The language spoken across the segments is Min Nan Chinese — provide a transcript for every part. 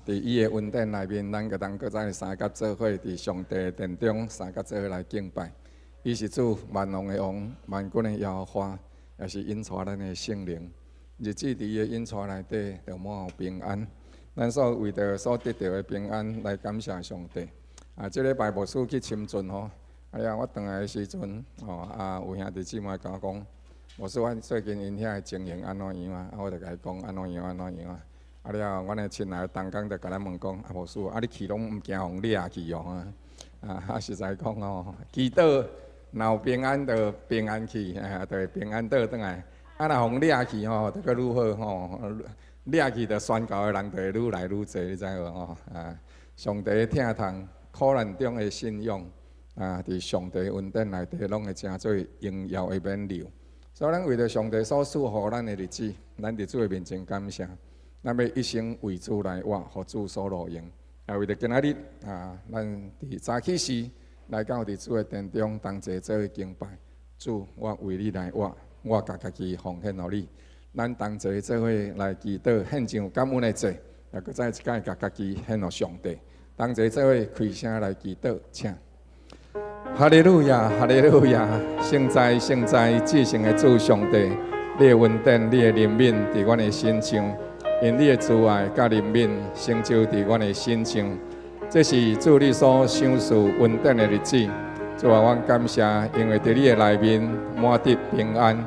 佇伊的恩典內面，咱閣通閣再三佮做伙佇上帝的殿中三佮做伙來敬拜。伊是主萬王的王，萬軍的耶和華，也是引帶咱的聖靈。日子佇伊的引帶內底，就滿有平安。咱所為著所得著的平安來感謝上帝。啊，這禮拜牧師去深圳吼，哎呀，我轉來的時陣，吼啊，有兄弟姊妹共我講，牧師，阮最近𪜶遐的情形按怎樣啊？啊，我就共伊講按怎樣按怎樣啊。啊了後，阮的親愛的同工就共咱問講，啊，牧師，啊，你去攏毋驚予掠去哦？啊，啊，實在講吼，祈禱若有平安就平安去，啊，就會平安倒轉來。啊，若予掠去吼，就閣愈好吼，掠去就宣教的人就會愈來愈濟，你知無吼？啊，上帝疼痛苦難中的信仰，啊，佇上帝恩典內底，攏會成做榮耀的勉勵。所以，咱為著上帝所賜予咱的日子，咱佇主的面前感謝。咱欲一生為主來活，予主所樂用。啊，為著今仔日啊，咱佇早起時來到佇主的殿中，同齊做伙敬拜。主，我為你來活，我共家己奉獻予你。咱同齊做伙來祈禱，獻上感恩的祭，也閣再一擺共家己獻予上帝。同齊做伙開聲來祈禱，請。哈利路亞，哈利路亞！聖哉，聖哉，至聖的主上帝，你的恩典，你的憐憫，佇阮的身上，因你的慈愛佮憐憫，成就佇阮的身上。這是主你所賞賜恩典的日子。主啊，阮感謝，因為佇你的內面滿得平安。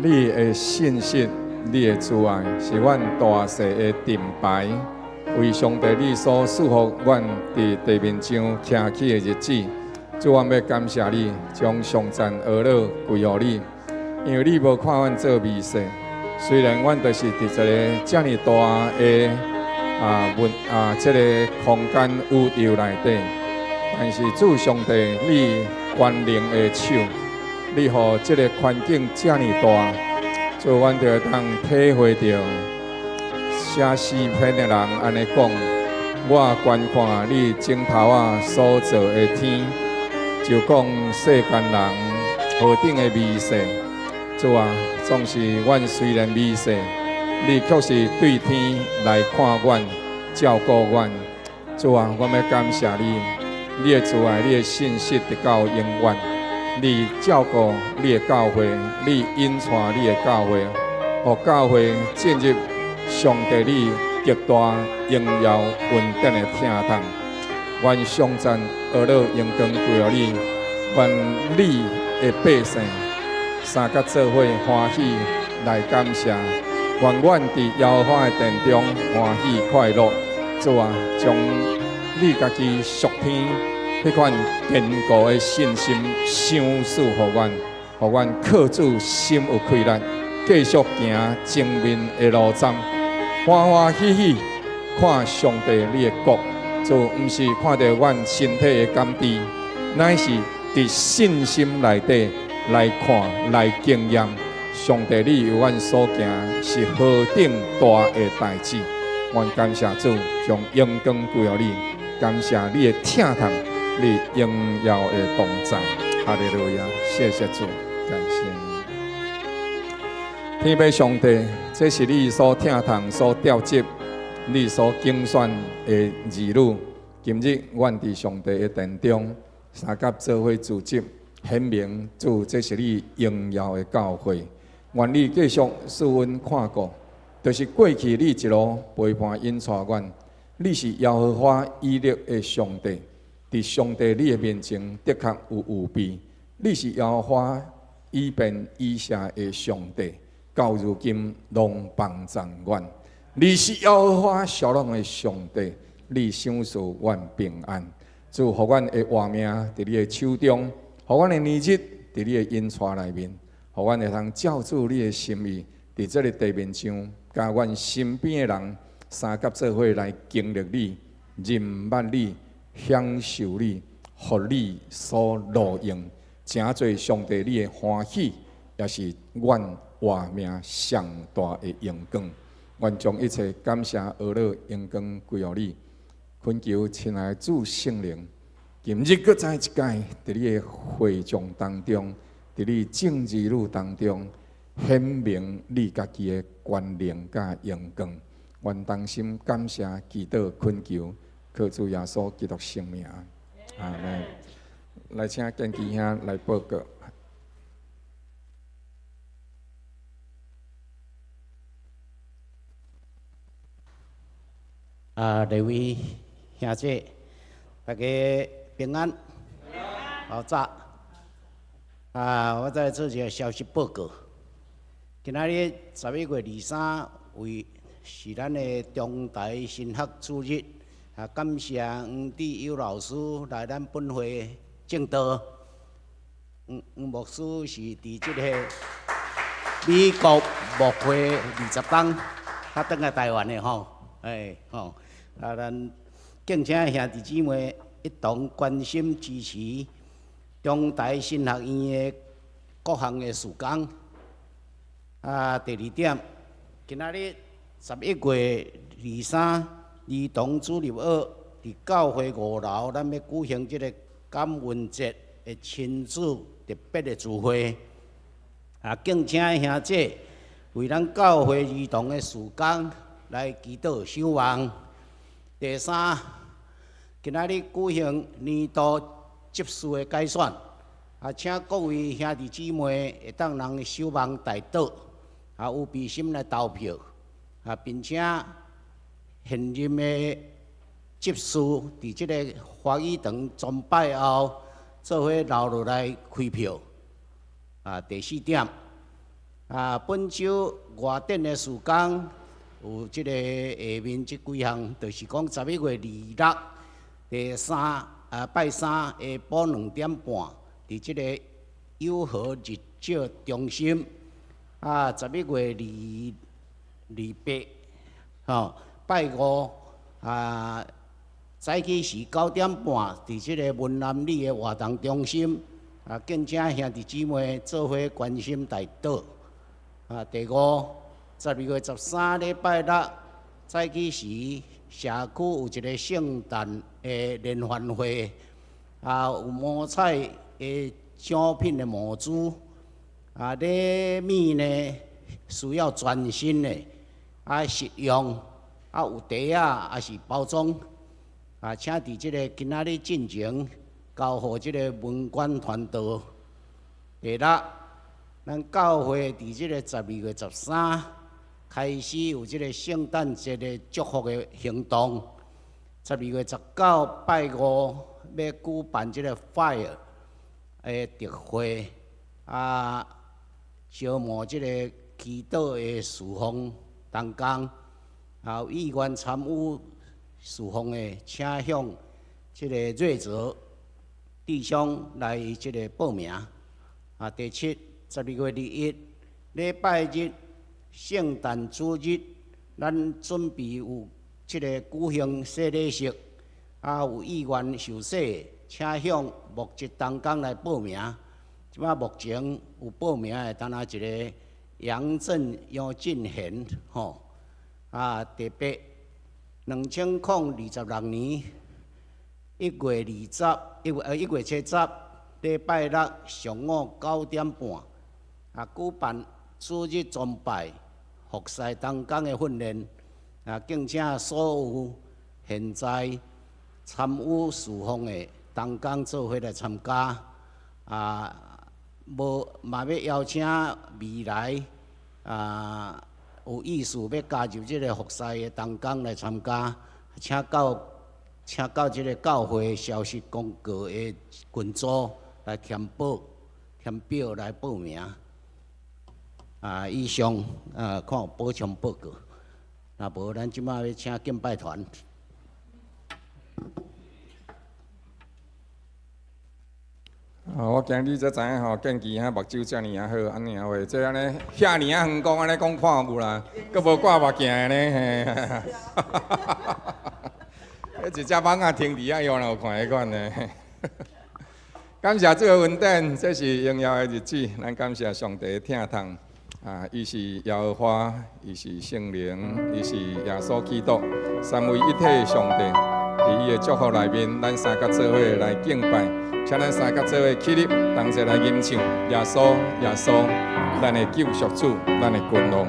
你的信實，你的慈愛，是阮大細的盾牌。為上帝你所賜予阮佇地面上徛起的日子。主，阮欲感謝你，將頌讚呵咾歸予你，因為你無看阮做微細。雖然阮就是佇一个遮爾大的啊文啊這个空間宇宙內底，但是主上帝，你權能的手，你予這个環境遮爾大，主，阮就會當體會著寫詩篇的人按呢講：我觀看你指頭仔所造的天，就講世間人何等的微細。主啊，總是阮雖然微細，你卻是對天來看阮，照顧阮。主啊，我欲感謝你，你的慈愛，你的信實直到永遠。你照顧你的教會，你引帶你的教會，予教會進入上帝你極大榮耀恩典的疼痛。願頌讚呵咾榮光歸予你，願你的百姓三佮做伙歡喜來感謝，願阮佇耶和華的殿中歡喜快樂。主啊，將你家己屬天彼款堅固的信心賞賜予阮，予阮靠主心有氣力，繼續行前面的路程，歡歡喜喜看上帝你的國。主，毋是看著阮身體的感知，乃是佇信心內底來看、來經驗上帝你為阮所行是何等大的代誌。阮感謝主，將榮光歸予你，感謝你的疼痛，你榮耀的同在。哈利路亞，謝謝主，感謝你。天父上帝，這是你所疼痛、所調集、你所揀選的兒女。今日，阮佇上帝的殿中，三佮做伙聚集，顯明主這是你榮耀的教會。願你繼續賜阮看顧，就是過去你一路陪伴引帶阮。你是耶和華以勒的上帝，佇上帝你的面前的確有預備。你是耶和華醫病醫赦的上帝，到如今攏幫贊阮。你是耶和華沙龍的上帝，你賞賜阮平安。主，予阮的活命佇你的手中，予阮的年日佇你的引帶內面，予阮會通照主你的心意，佇這个地面上，佮阮身邊的人三佮做伙來經歷你、認捌你、享受你，予你所樂用，成做上帝你的歡喜，也是阮活命上大的榮光。願將一切感謝呵咾榮光歸予你，懇求親愛的主聖靈，今日閣再一擺，佇你的會眾當中，佇你眾兒女當中，顯明你家己的權能佮榮光。願同心感謝、祈禱、懇求，靠主耶穌基督聖名，阿門。來請建基兄來報告。啊，各位兄姐，大家平安，好早。啊，我再做一个消息報告。今仔日11月23為是咱的中台神學主日，啊，感謝黃志友老師來咱本會證道。黃黃牧師是佇這個美國牧會20冬，才轉來台灣的吼，哎吼，啊，咱敬請兄弟姊妹一同關心支持中台神學院的各項的事工。啊，第二點，今仔日11月23兒童主日學，佇教會五樓，咱欲舉行這个感恩節的親子特別的聚會。啊，敬請兄姐為咱教會兒童的事工來祈禱守望。第三，今仔日舉行年度執事的改選，啊，請各位兄弟姊妹會當人守望代禱，啊，有備心來投票，啊，並且現任的執事佇這个華語堂崇拜後，做伙留落來開票。啊，第四點，啊，本週外展的事工有這个下面這幾項，就是講11月26第三啊拜三下晡2點半，佇這个友和日照中心。啊，11月28，吼，拜五啊，早起時9點半，佇這个文南里的活動中心。啊，敬請兄弟姊妹做伙關心代禱。啊，第五，12月13禮拜六早起時，社區有一个聖誕的聯歡會，啊，有摸彩的獎品的募資。啊，禮物呢需要全新的，啊，實用，啊，有袋仔，抑是包裝。啊，請佇這个今仔日進前交予這个文管團隊。第六，咱教會佇這个12月13開始有這个聖誕節的祝福的行動。12月19拜五欲舉辦這个 Fire 的特會，啊，招募這个祈禱的事奉同工，啊，有意願參與事奉的，請向這个瑞澤弟兄來這个報名。啊，第七，12月21禮拜日聖誕主日，咱準備有這个舉行洗禮式，啊，有意願受洗的，請向牧職同工來報名。這擺目前有報名的，單若一个楊振楊進賢，吼。啊，第八，2026年1月20，1月70，禮拜六上午9點半，啊，舉辦主日崇拜服侍同工的訓練，啊，敬請所有現在參與事奉的同工做伙來參加，啊，無嘛欲邀請未來啊有意思欲加入這个服侍的同工來參加，請到這个教會消息公告的群組來填報、填表來報名。啊，以上啊，看有補充報告。若無，咱這擺欲請敬拜團。啊！我驚你才知影吼，建基兄目睭遮爾仔好，按呢話，這按呢遐爾仔遠講按呢講看有啦，閣無掛目鏡的呢嘿。彼一隻蠓仔停佇遐，伊有看彼款呢。感謝主的恩典，這是榮耀的日子，咱感謝上帝的疼痛。啊，伊是耶和華，伊是聖靈，伊是耶穌基督，三位一體的上帝。佇伊的祝福內面，咱三甲做伙來敬拜，請咱三甲做伙起立，同齊來吟唱耶穌，耶穌，咱的救贖主，咱的君王。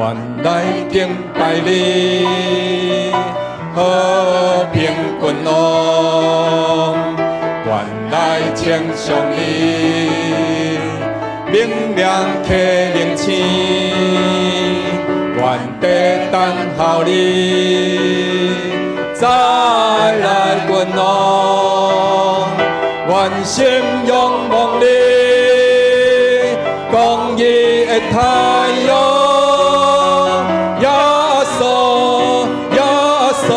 願來敬拜你，和平君王，願來稱頌你，明亮啟靈星，原地等候你，再來君王，願心仰望你，公義的太陽，耶穌耶穌，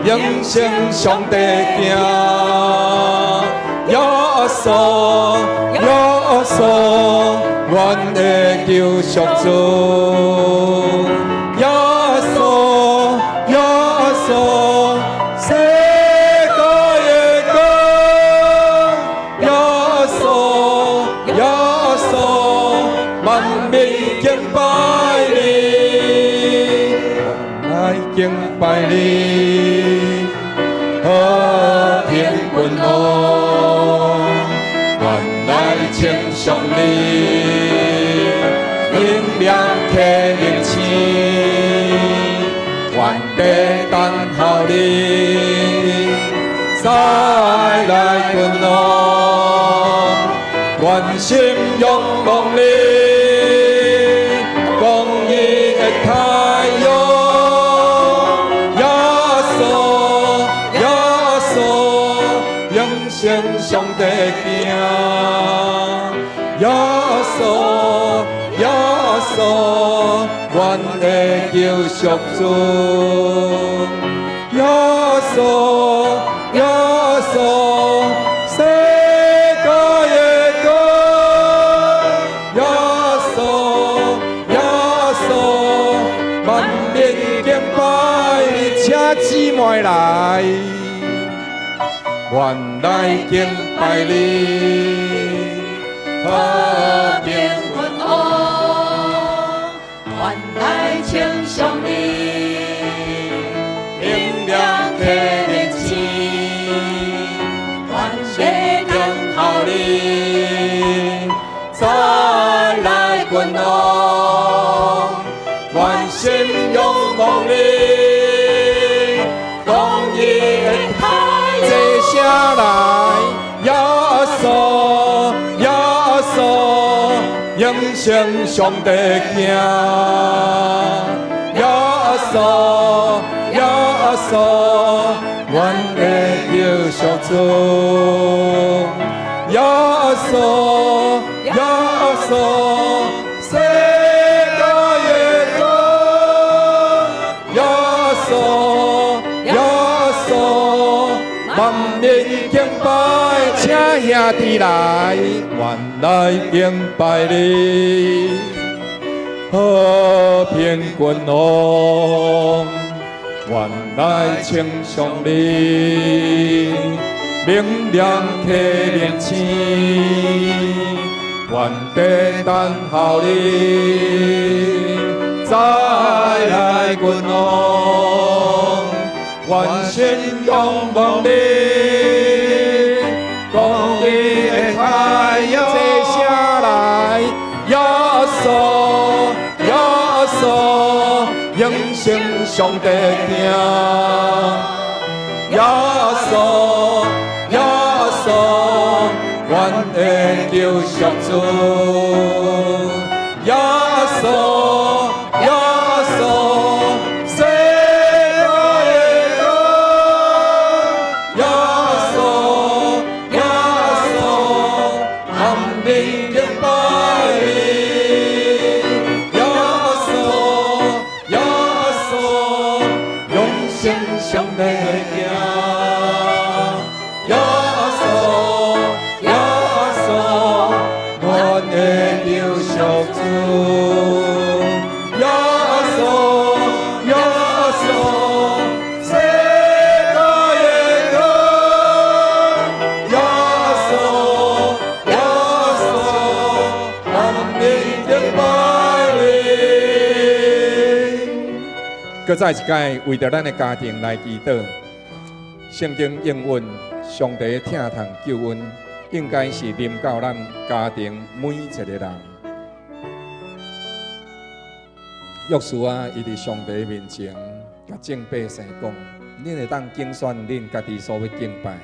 永生上帝行，耶穌耶穌，阮的救贖主，耶穌耶穌，世界的光，耶穌耶穌，萬民敬拜你，來敬拜你，和平君王，願來稱頌你，明亮啟靈星，原地等候你，再來君王，願心仰望你，公義的太陽，耶穌耶穌，永生上帝行，耶穌耶穌，阮的救贖主，耶穌耶穌，世界的光，耶穌耶穌，萬民敬拜你，請姊妹來，願來敬拜你，和平君王，願來稱頌你，明亮啟靈星，原地等候你，再來君王，願心仰望你，公義的太這聲來，耶穌耶穌，永生上帝行，耶穌耶穌，阮的救贖主，耶穌耶穌，世界的光，耶穌耶穌，萬民敬拜，請兄弟來，願來敬拜你，和平君王，願來稱頌你，明亮啟靈星，原地等候你，再來君王，願心仰望你，公義的太陽，這聲來，耶穌耶穌，永生上帝行，耶穌耶穌，阮的救贖主，耶穌耶穌，世界的光，耶穌耶穌，萬民敬拜你，耶穌耶穌，永生上帝行，耶穌耶穌，阮的救贖主，耶穌耶穌，世界的光，耶穌耶穌，萬民敬拜你。閣再一擺為著咱的家庭來祈禱，聖經應允上帝疼痛救恩，應該是臨到咱家庭每一個人。約書亞，伊佇上帝面前，共眾百姓講：恁會當揀選恁家己所欲敬拜，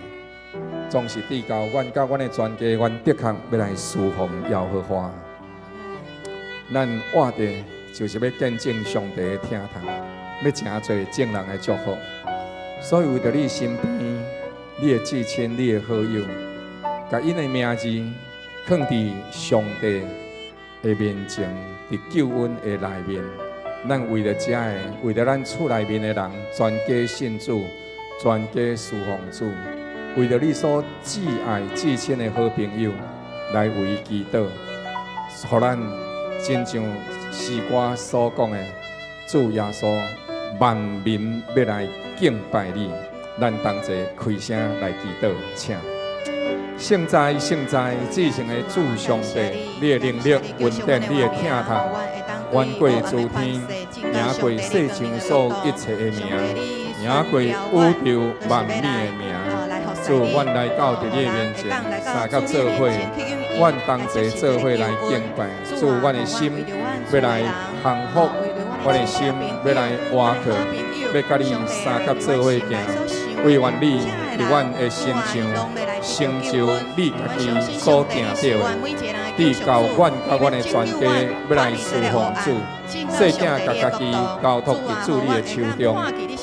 總是至到阮佮阮的全家，阮的確欲來事奉耶和華。咱活著就是欲見證上帝的疼痛，欲成做眾人的祝福。所以為著你身邊、你的至親、你的好友，共𪜶的名字囥佇上帝的面前，佇救恩的內面。咱為著遮个，為著咱厝內面的人，全家信主，全家事奉主，為著你所摯愛至親的好朋友來為伊祈禱，予咱親像詩歌所講的，主耶穌，萬民欲來敬拜你，咱同齊開聲來祈禱，請。聖哉，聖哉，至聖的主上帝，你的能力、恩典、你的疼痛，遠過諸天，贏過世上所有一切的名，贏過宇宙萬物的名。主，阮來到佇你的面前，相佮做伙，阮同齊做伙來敬拜。主，阮的心欲來降服，阮的心欲來倚靠，欲佮你相佮做伙行。惟願你佇阮的身上成就你家己所定著的，直到阮佮阮的全家欲來事奉主，細囝共家己交託佇主你的手中。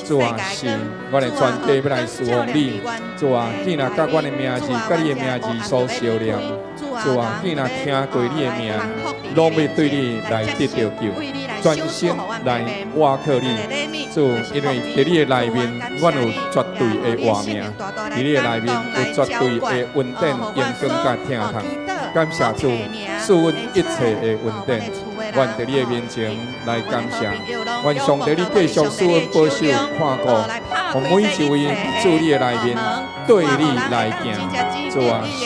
主啊，是阮的全家欲來事奉你。主啊，囝若佮阮的名字佮你的名字所相連，主啊，囝若聽過你的名，攏欲對你來得著救，全心來倚靠你。主，因為佇你的內面，阮有絕對的活命；佇你的內面有絕對的恩典、榮光佮疼痛。感謝主，賜阮一切的恩典。阮佇你的面前來感謝。願上帝你繼續賜阮保守看顧，予每一位佇主你的內面對你來行。主啊，是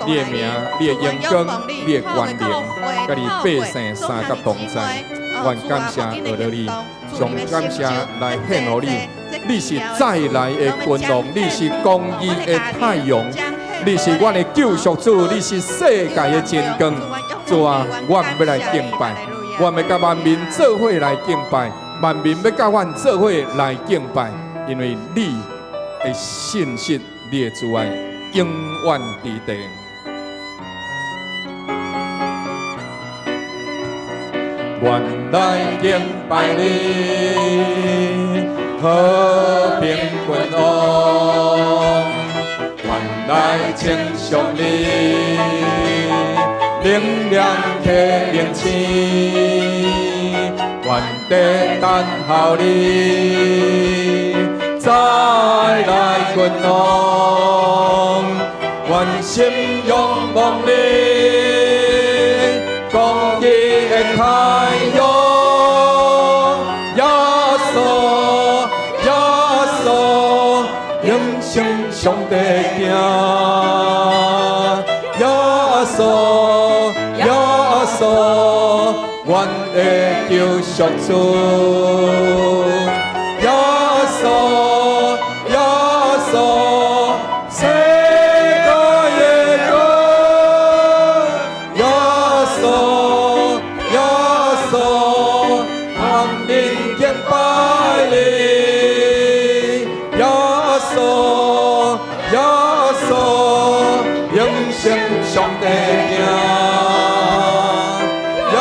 你的名、你的榮光、你的權能，佮你百姓相佮同在。願感謝阿羅你，將感謝來獻予你。你是再來的君王，你是公義的太陽，你是阮的救贖主，你是世界的真光。主啊，阮欲來敬拜，阮欲佮萬民做伙來敬拜，萬民欲佮阮做伙來敬拜，因為你的信實，你的慈愛永遠佇地。阮來敬拜你，和平君王。阮來稱頌你，能量啟明星。阮地等候你，再來君王。阮心仰望你，公義的太陽，耶穌，耶穌，永生上帝囝，耶穌，耶穌，阮的救贖主，耶穌，耶穌，世界的光，耶穌，耶穌，萬民敬拜你，耶穌，耶穌，永生上帝囝，耶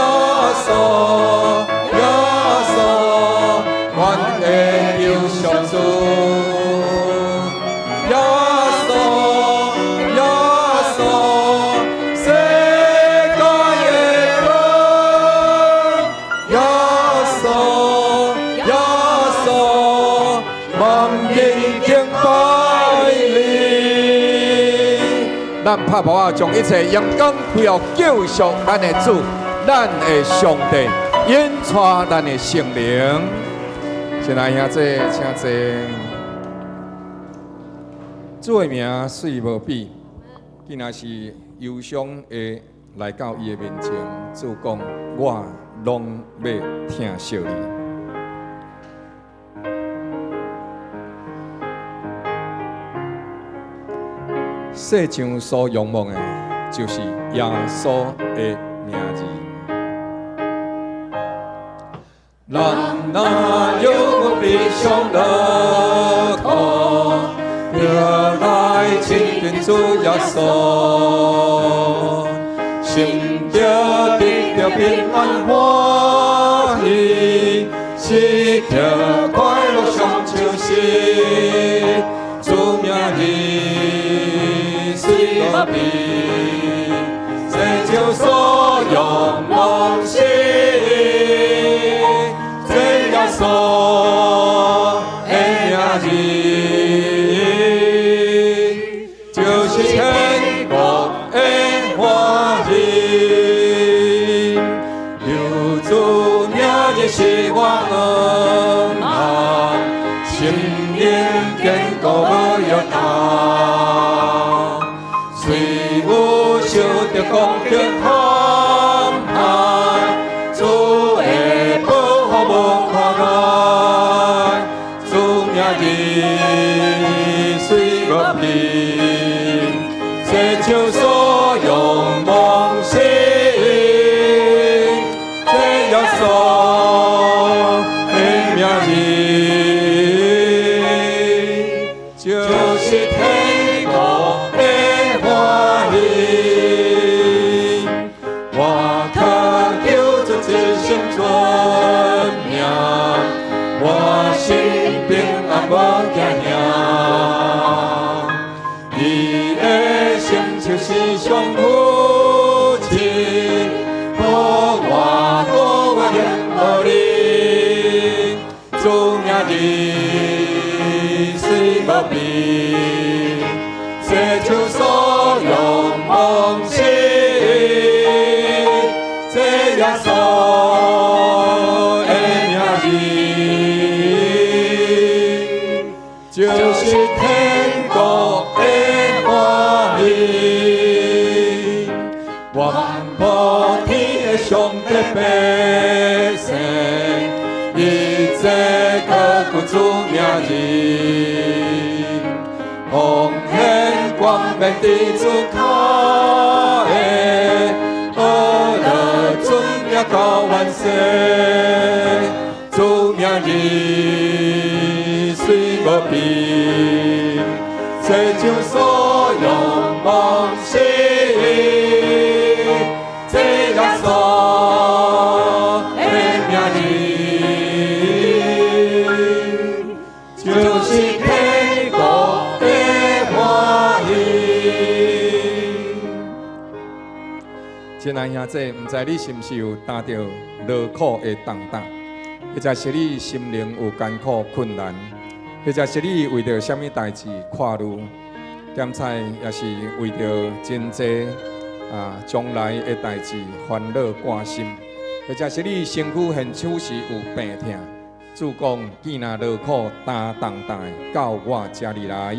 穌，耶穌，阮的救贖主，耶穌，耶穌，世界的光，耶穌，耶穌，萬民敬拜你。咱拍噗仔，將一切榮光歸予救贖咱的主，咱的上帝，引帶咱的聖靈。親愛兄弟，請坐。主的名媠無比，囝若是憂傷的來到伊的面前，主講：我攏欲疼惜你。世上所仰望的，就是耶穌的名字。哪有阮悲傷樂苦，著來親近主耶穌，心就得著平安歡喜，時刻快樂上秋時，主名字雖無變，成就所有夢想，這耶穌的名字，就是天國的歡喜。求主名字是我向望，心靈堅固無搖動，雖有受著攻擊陷害，主的保護無看礙，主名字雖無變，成就所有夢想，這耶穌的名字，就是天國的歡喜。我渴求主一生尊名，我心平安無驚嚇。伊的聖手時常扶持，予我過越幸福里。主名字雖無變，成就所有夢想，這耶穌的名字，就是天國的歡喜。願普天的上帝百姓，一齊高舉主名字，奉獻冠冕佇主跤下，呵樂尊名到萬世。主名字雖無變，成就所有夢想，這耶穌的名字，就是天國的歡喜。親愛兄弟，毋知你是毋是有擔著勞苦的重擔，或者是你心靈有艱苦困難，或者是你為著啥物代誌掛慮，兼且也是為著真濟啊將來的代誌煩惱掛心，或者是你身軀現此時有病痛，主講，見若勞苦擔重擔的，到我遮裡來，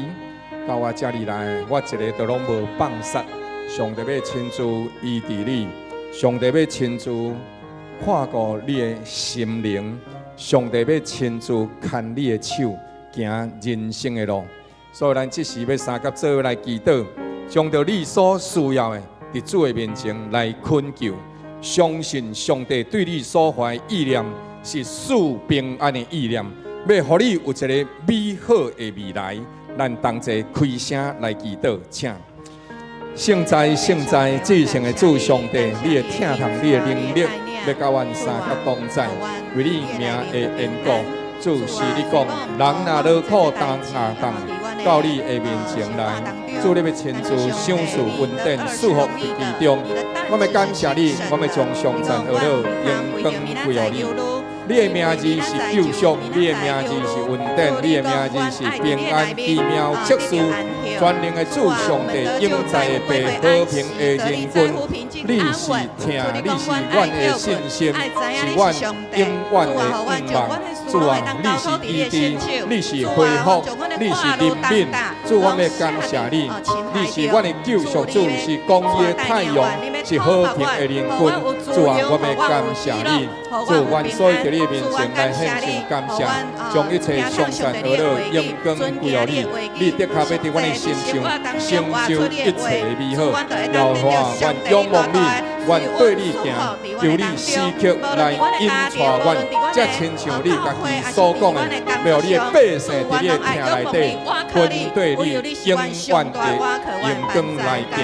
到我遮裡來，我一个都攏無放殺。上帝欲親自醫治你，上帝欲親自看顧你的心靈，上帝欲親自牽你的手，行人生的路。所以，咱這時欲相佮做伙來祈禱，將著你所需要的，佇主的面前來懇求，相信上帝對你所懷意念是賜平安的意念，欲予你有一个美好的未來。咱同齊開聲來祈禱，請。聖哉，聖哉，至聖的主上帝，你的疼痛，你的能力，欲佮阮相佮同在，為你名的緣故，主是你講，人若勞苦擔亞擔，到你的面前來，主你欲親自賞賜恩典賜福佇其中。我欲感謝你，我欲將頌讚呵樂榮光歸予你。你的名字是救贖，你的名字是恩典，你的名字是平安、奇妙、策士、全能的主上帝，永在的父，和平的仁君。你是疼，你是阮的信心，是阮永遠的盼望。主啊，你是醫治，你是恢復，你是憐憫。主，我欲感謝你，你是阮的救贖主，是公義的太陽，是和平的仁君。主啊，我欲感謝你。主，阮所以佇你面前來獻上感謝，將一切頌讚呵樂榮光歸予你。你的確欲佇阮的身上成就一切的美好。耶和華，阮仰望你，願對你行，求你時刻來引帶阮，才親像你家己所講的，予你的百姓佇你的疼內底，跟綴你永遠的榮光來行。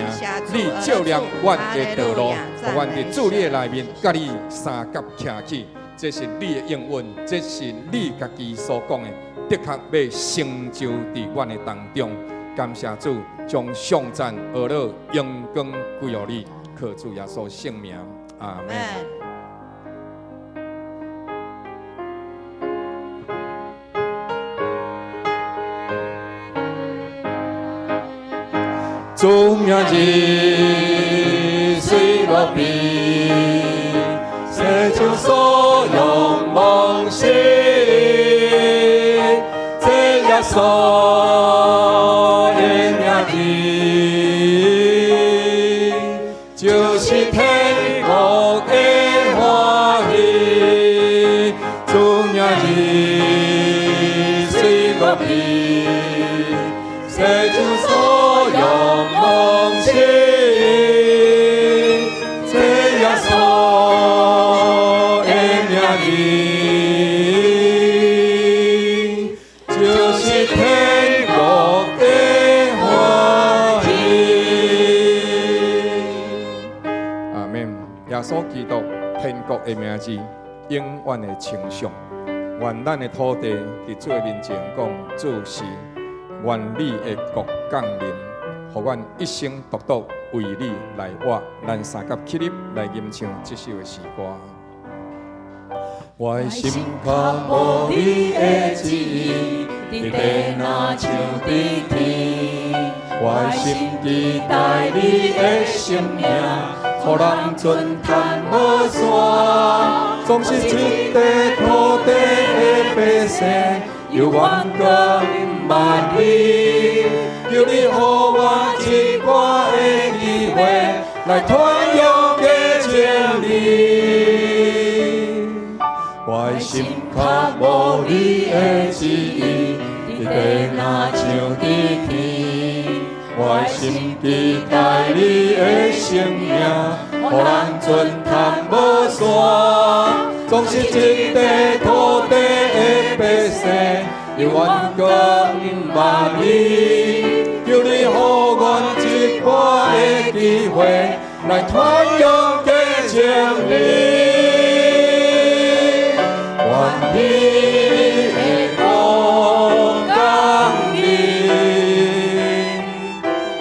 你照亮阮的道路，予阮佇主你的內面，佮你相佮徛起。這是你的應允，這是你家己所講的，的確欲成就佇阮的當中。感謝主，將頌讚、呵咾、榮光歸予你，靠主耶穌聖名，阿門。主名字雖無比，世上所有夢想，這耶穌的名字，就是天國的歡喜。主名字雖無比，世上所有夢想，這耶穌的名字，就是天國的歡喜。阿門。耶穌基督天國的名字永遠的稱頌。願咱的土地佇主的面前講，主是願你的國降臨，予阮一生獨獨為你來活。咱三佮起立來吟唱這首的詩歌。我的心較無你的旨意，佇地若像佇天。我的心期待你的聖名，予人盡探無散。總是這塊土地的百姓，猶原閣毋捌你。求你予我一掛的機會，來傳揚見證你。我的心較無你的旨意，佇地若像佇天。我的心期待你的聖名，予人盡探無散。總是這塊土地的百姓，猶原閣毋捌你。求你予阮一掛的機會，來傳揚見證你。願你的國降臨，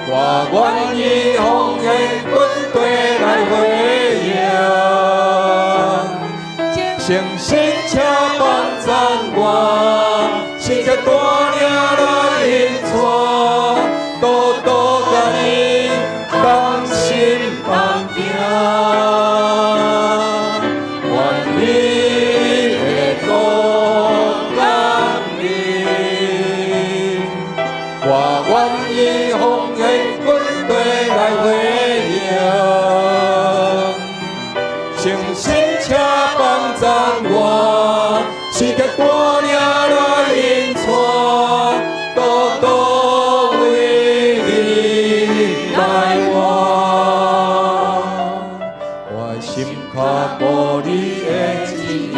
我願意奉獻軍隊來回應，誠實請幫贊我，時刻帶領來引帶，獨獨佮你同心同行。願你的國降臨，我願意奉獻軍隊來回應，誠實請幫贊我，時刻帶領來引帶，獨獨為你來活。我的心較無你的旨意，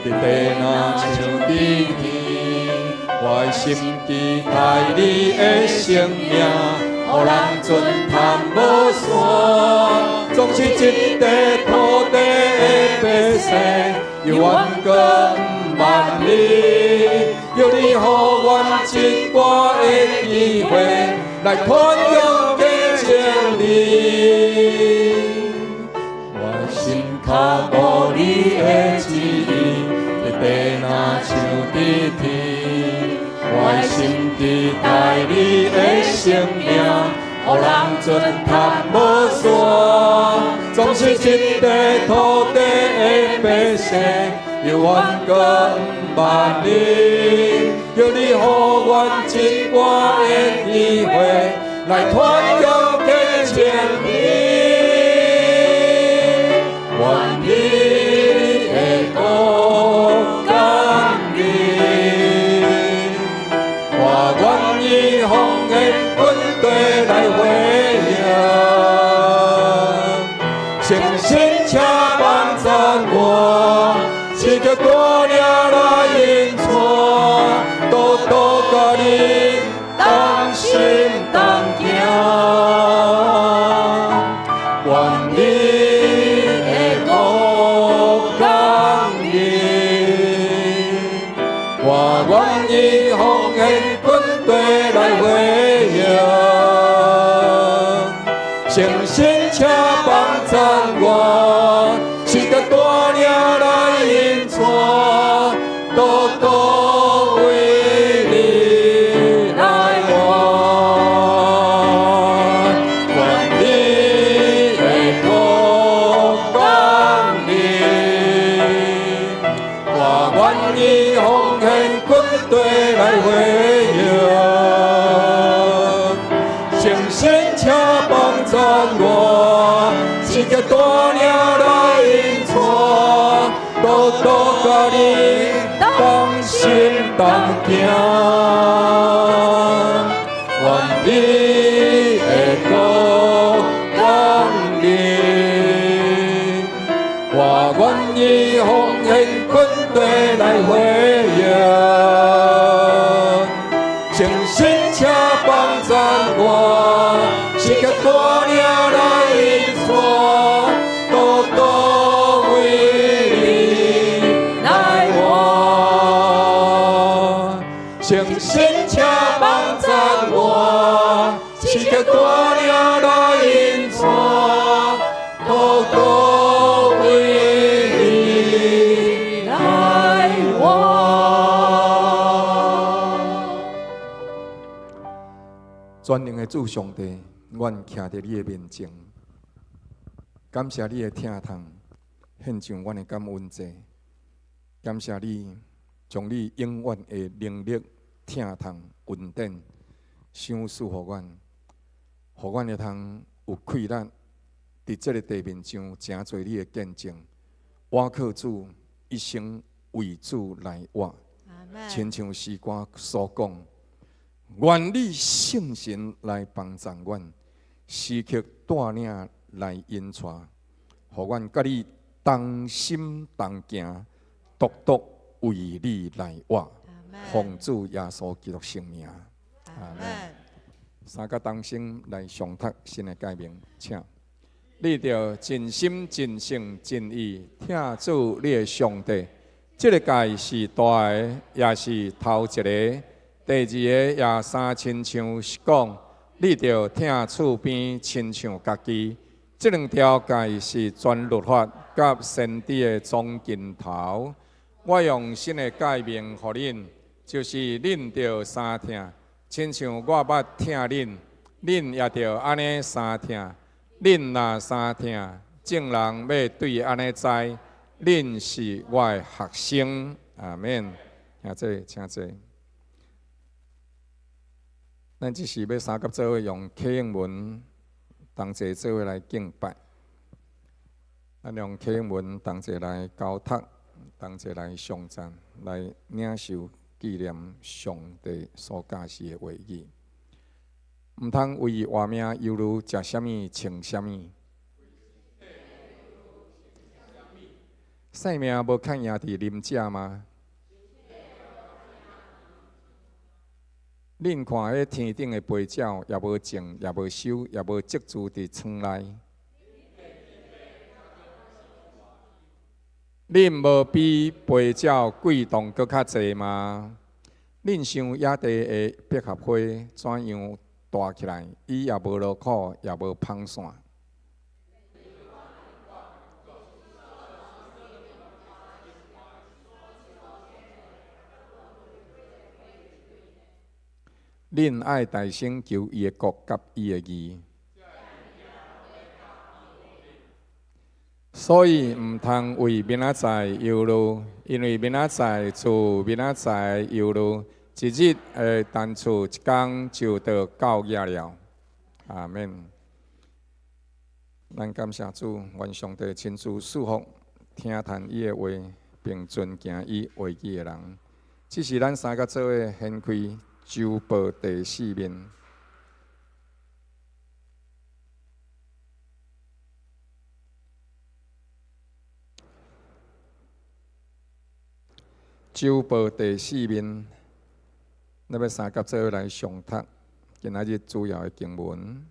佇地若像佇天。我的心期待你的聖名，予人盡探無散。總是這塊土地的百姓，猶原閣毋捌你。求你予阮一掛的機會，來傳揚見證你。我的心較無你的旨意，佇地若像佇天。我的心期待你的聖名，予人盡探無散。總是這塊土地的百姓，猶原閣毋捌你。求你予阮一掛的機會，來傳揚見證你。願你的國降臨，我願意奉獻軍隊來回應，誠誠心請幫贊我，是個帶領來引帶，獨獨為你來活。願你的國降臨，我願意奉獻軍隊來回應。誠心請幫贊我，是個帶領來引帶，獨獨佮你同心同行。願你的國降臨，我願意奉獻軍隊來回應。誠心請幫贊我，是個帶領來引帶，獨獨為你來活。誠心請幫贊我，是個帶領來引帶，獨獨為你來活。全能的主上帝，阮徛佇你的面前，感謝你的疼痛，獻上阮的感恩祭。感謝你將你永遠的能力、疼痛、恩典賞賜予阮，予阮會通有氣力佇這个地面上誠濟你的見證，倚靠主，一生為主來活。親像詩歌所講，願你聖神來幫助阮，時刻帶領來引帶，予阮佮你同心同行，獨獨為你來活。奉主耶穌基督聖名，阿門。三個同聲來誦讀新的誡命，請你著盡心盡性盡意疼主你的上帝。這个誡是大的，也是頭一个。第二个也相親像是講，你著疼厝邊親像家己。這兩條誡是全律法佮先知的總根頭。我用新的誡命予恁，就是恁著相疼，親像我捌疼恁，恁也著按呢相疼。恁若相疼，眾人欲對按呢知，恁是我的學生。阿門。請坐，請坐。咱這是欲三佮做伙用啟應文同齊做伙來敬拜。咱用啟應文同齊來交託，同齊來頌讚，來領受紀念上帝所教示的話語。毋通為活命憂慮，食啥物，穿啥物。性命無較贏佇啉食嗎？恁看彼天頂的飛鳥，也無種，也無收，也無積聚佇倉內。恁無比飛鳥貴重閣較濟嗎？恁想野地的百合花怎樣大起來？伊也無勞苦，也無紡線。恁愛大先求伊的國佮伊的義，所以毋通為明仔載憂慮，因為明仔載自明仔載憂慮，一日的難處一工就著夠額了。阿門。咱感謝主，願上帝親自賜福聽傳伊的話，並遵行伊話語的人。這是咱三個做伙掀開週報第四面。週報第四面，咱欲三佮做伙來誦讀今仔日主要的經文。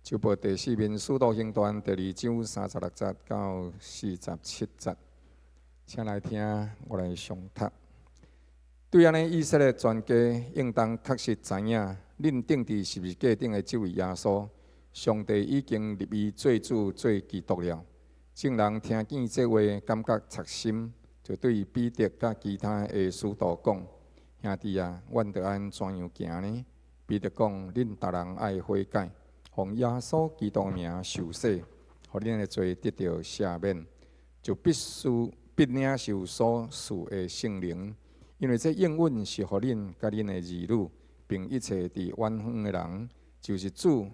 週報第四面，使徒行傳第二章36節到47節，請來聽我來誦讀。對按呢，以色列全家應當確實知影，恁钉佇十字架頂的這位耶穌，上帝已經立伊做主、做基督了。眾人聽見這話，感覺扎心，就對彼得佮其他的使徒講：兄弟啊，阮著按怎樣行呢？彼得講：恁逐人愛悔改，奉耶穌基督名受洗，予恁的罪得著赦免，就必須必領受所賜的聖靈，因為這應允是予恁佮恁的兒女，並一切佇遠方的人，就是主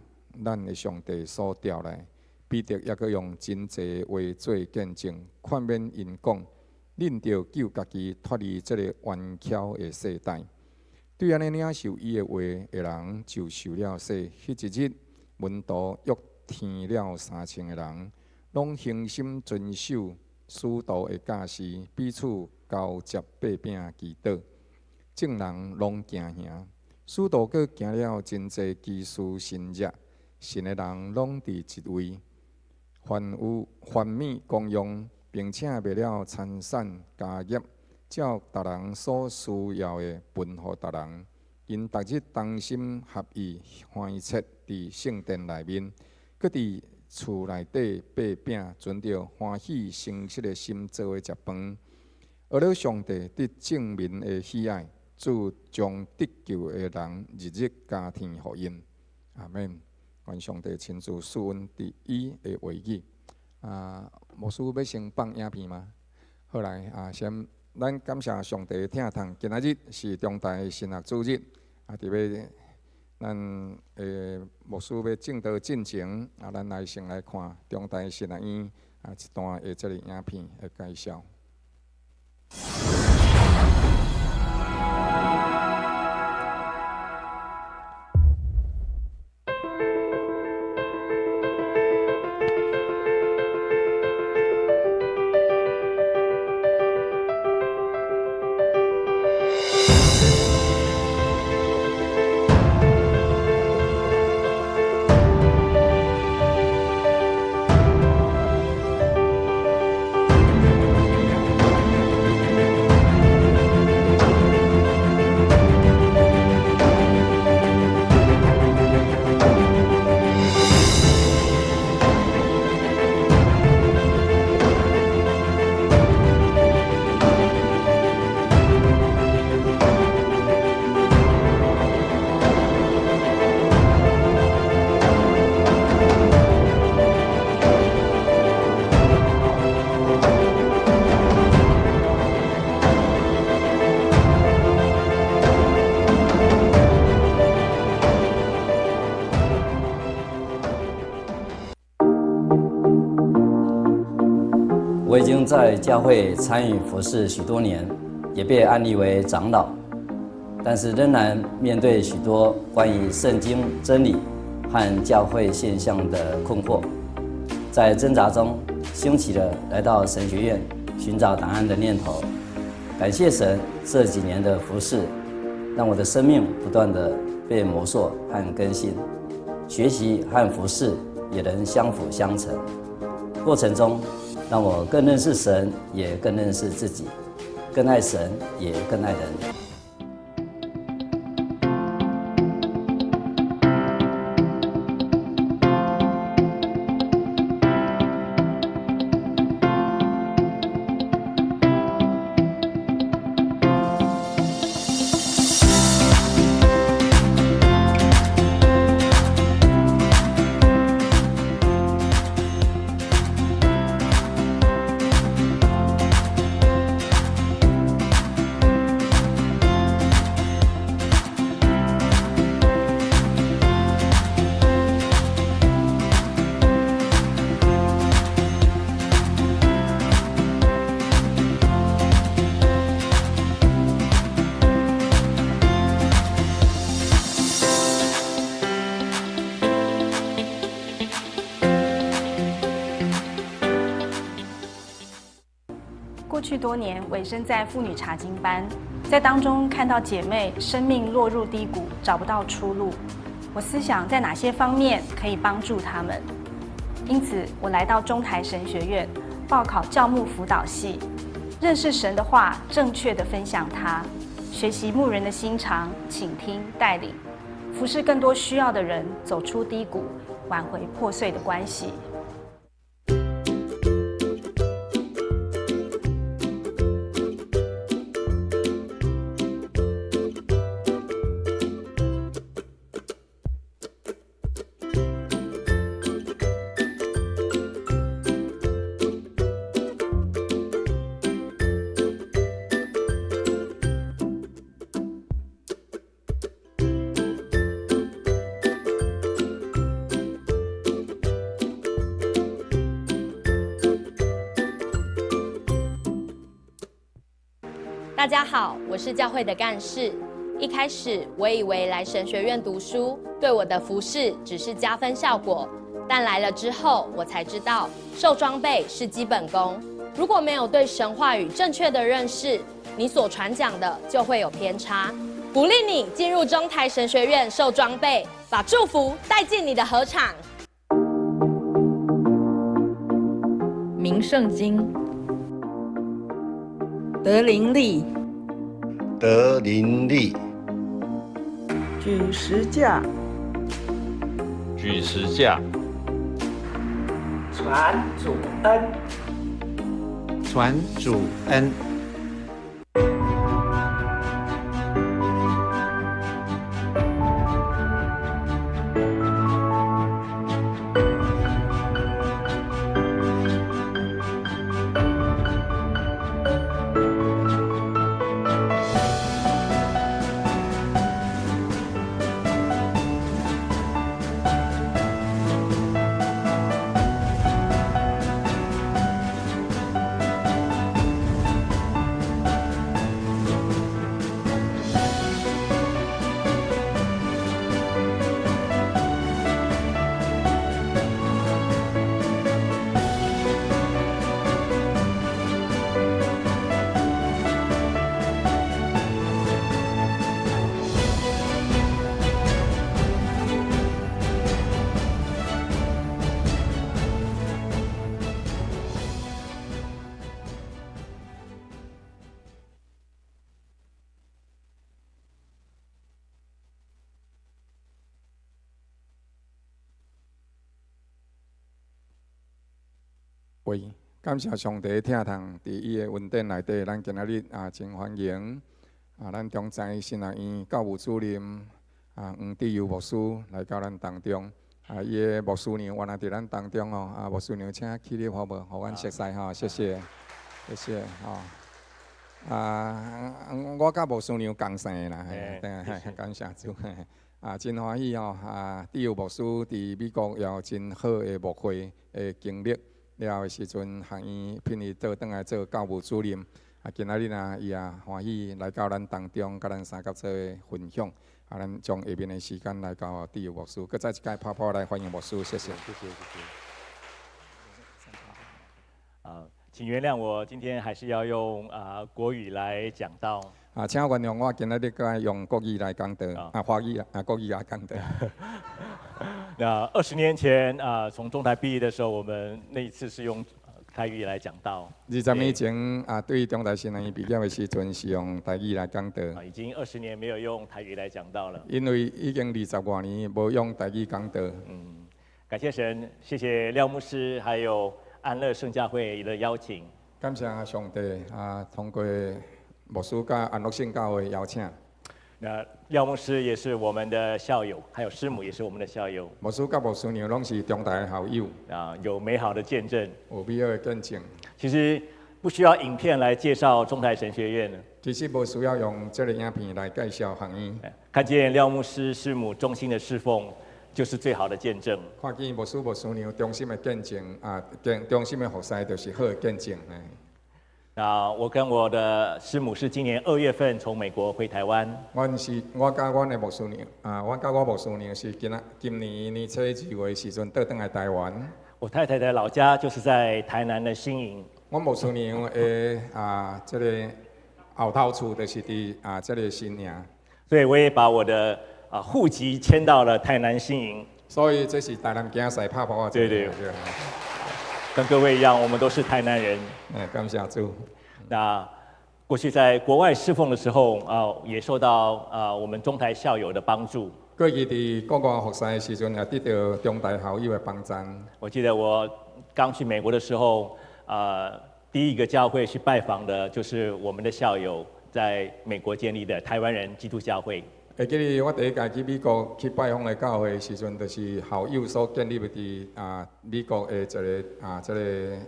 咱的上帝所召來。彼得猶閣用真濟話做見證，勸勉𪜶講：恁著救家己脫離這个冤巧的世代。對按呢領受伊的話的人，就受了洗。彼一日，門徒約添了3000个人，攏恆心遵守使徒的教示，彼此交接擘餅祈禱。眾人攏驚嚇。使徒閣行了真濟奇事神蹟，信的人攏佇一位，凡有凡物公用，並且賣了田產家業，照逐人所需要的分予逐人。𪜶逐日同心合意歡切佇聖殿內面，閣佇厝內底擘餅，存著歡喜誠實的心做伙食飯。為了上帝得眾民的喜愛，主將得救的人日日加添予𪜶。阿門。願上帝親自賜阮佇伊的話語。啊，牧師欲先放影片嗎？好來啊，先咱感謝上帝的疼痛。今仔日是中大神學主日，啊，佇欲咱的牧師欲證道進前，啊，咱來先來看中大神學院啊一段的這个影片的介紹。我已經在教會參與服事許多年，也被按立為長老，但是仍然面對許多關於聖經真理和教會現象的困惑，在掙扎中興起了來到神學院尋找答案的念頭。感謝神這幾年的服事，讓我的生命不斷地被磨塑和更新，學習和服事也能相輔相成。過程中，讓我更認識神，也更認識自己，更愛神，也更愛人。過去多年，委身在婦女查經班，在當中看到姐妹生命落入低谷，找不到出路。我思想在哪些方面可以幫助她們，因此我來到中台神學院報考教牧輔導系，認識神的話，正確的分享它，學習牧人的心腸，傾聽帶領，服侍更多需要的人，走出低谷，挽回破碎的關係。大家好，我是教會的幹事。一開始我以為來神學院讀書對我的服事只是加分效果，但來了之後，我才知道受裝備是基本功。如果沒有對神話語正確的認識，你所傳講的就會有偏差。鼓勵你進入中台神學院受裝備，把祝福帶進你的禾場。明聖經。得靈力，得靈力，舉十架，舉十架，傳主恩，傳主恩。喂，感謝上帝疼痛，佇伊的恩典內底，咱今仔日啊真歡迎啊，咱中台神學院教務主任啊黃智佑牧師來到咱當中。啊，伊的牧師娘原來佇咱當中哦。啊，牧師娘請起立好無？予阮熟似吼，謝謝，謝謝吼。啊，我佮牧師娘仝姓的啦，對，感謝主。啊，真歡喜吼！啊，智佑牧師佇美國也有真好的牧會的經歷。了的時陣，學院聘伊倒轉來做教務主任。啊，今仔日啊，伊也歡喜來到咱當中，佮咱相佮做分享。啊，咱將下面的時間來交智佑牧師，閣再一擺拍噗來歡迎牧師，謝謝。謝謝，謝謝。啊，請原諒我，今天還是要用國語來講道。啊，請原諒我今仔日閣愛用國語來講道，啊，華語啊，國語來講道。那20年前啊，從中台畢業的時候，我們那一次是用台語來講道。 20年前啊，對中台神學院畢業的時陣是用台語來講道。啊，已經20年沒有用台語來講道了。因為已經20外年無用台語講道。嗯，感謝神，謝謝廖牧師，還有安樂聖教會的邀請。感謝上帝啊，通過牧師佮安樂聖教會邀請。那廖牧師也是我們的校友，還有師母也是我們的校友。牧師佮牧師娘攏是中台的校友。啊，有美好的見證。有美好的見證。其實不需要影片來介紹中台神學院。其實無需要用這個影片來介紹學院。看見廖牧師師母忠心的侍奉，就是最好的見證。看見牧師牧師娘忠心的見證啊，忠心的服侍就是好的見證。啊，我跟我的師母是今年2月份從美國回台灣。阮是我佮阮的牧師娘啊，我佮我牧師娘是今年年初2月時陣倒轉來台灣。我太太的老家就是在台南的新營。阮牧師娘的啊，這個後頭厝就是佇啊這個新營。所以我也把我的戶籍遷到了台南新營。所以這是台南囝婿拍噗仔。對對對。跟各位一樣，我們都是台南人。哎，感謝主。那過去在國外侍奉的時候啊，也受到啊我們中台校友的幫助。過去佇國外服侍的時陣，也得著中台校友的幫贊。我記得我剛去美國的時候，第一個教會去拜訪的，就是我們的校友在美國建立的台灣人基督教會。會記得我第一屆去美國去拜訪的教會的時陣，就是校友所建立的佇美國的一个這個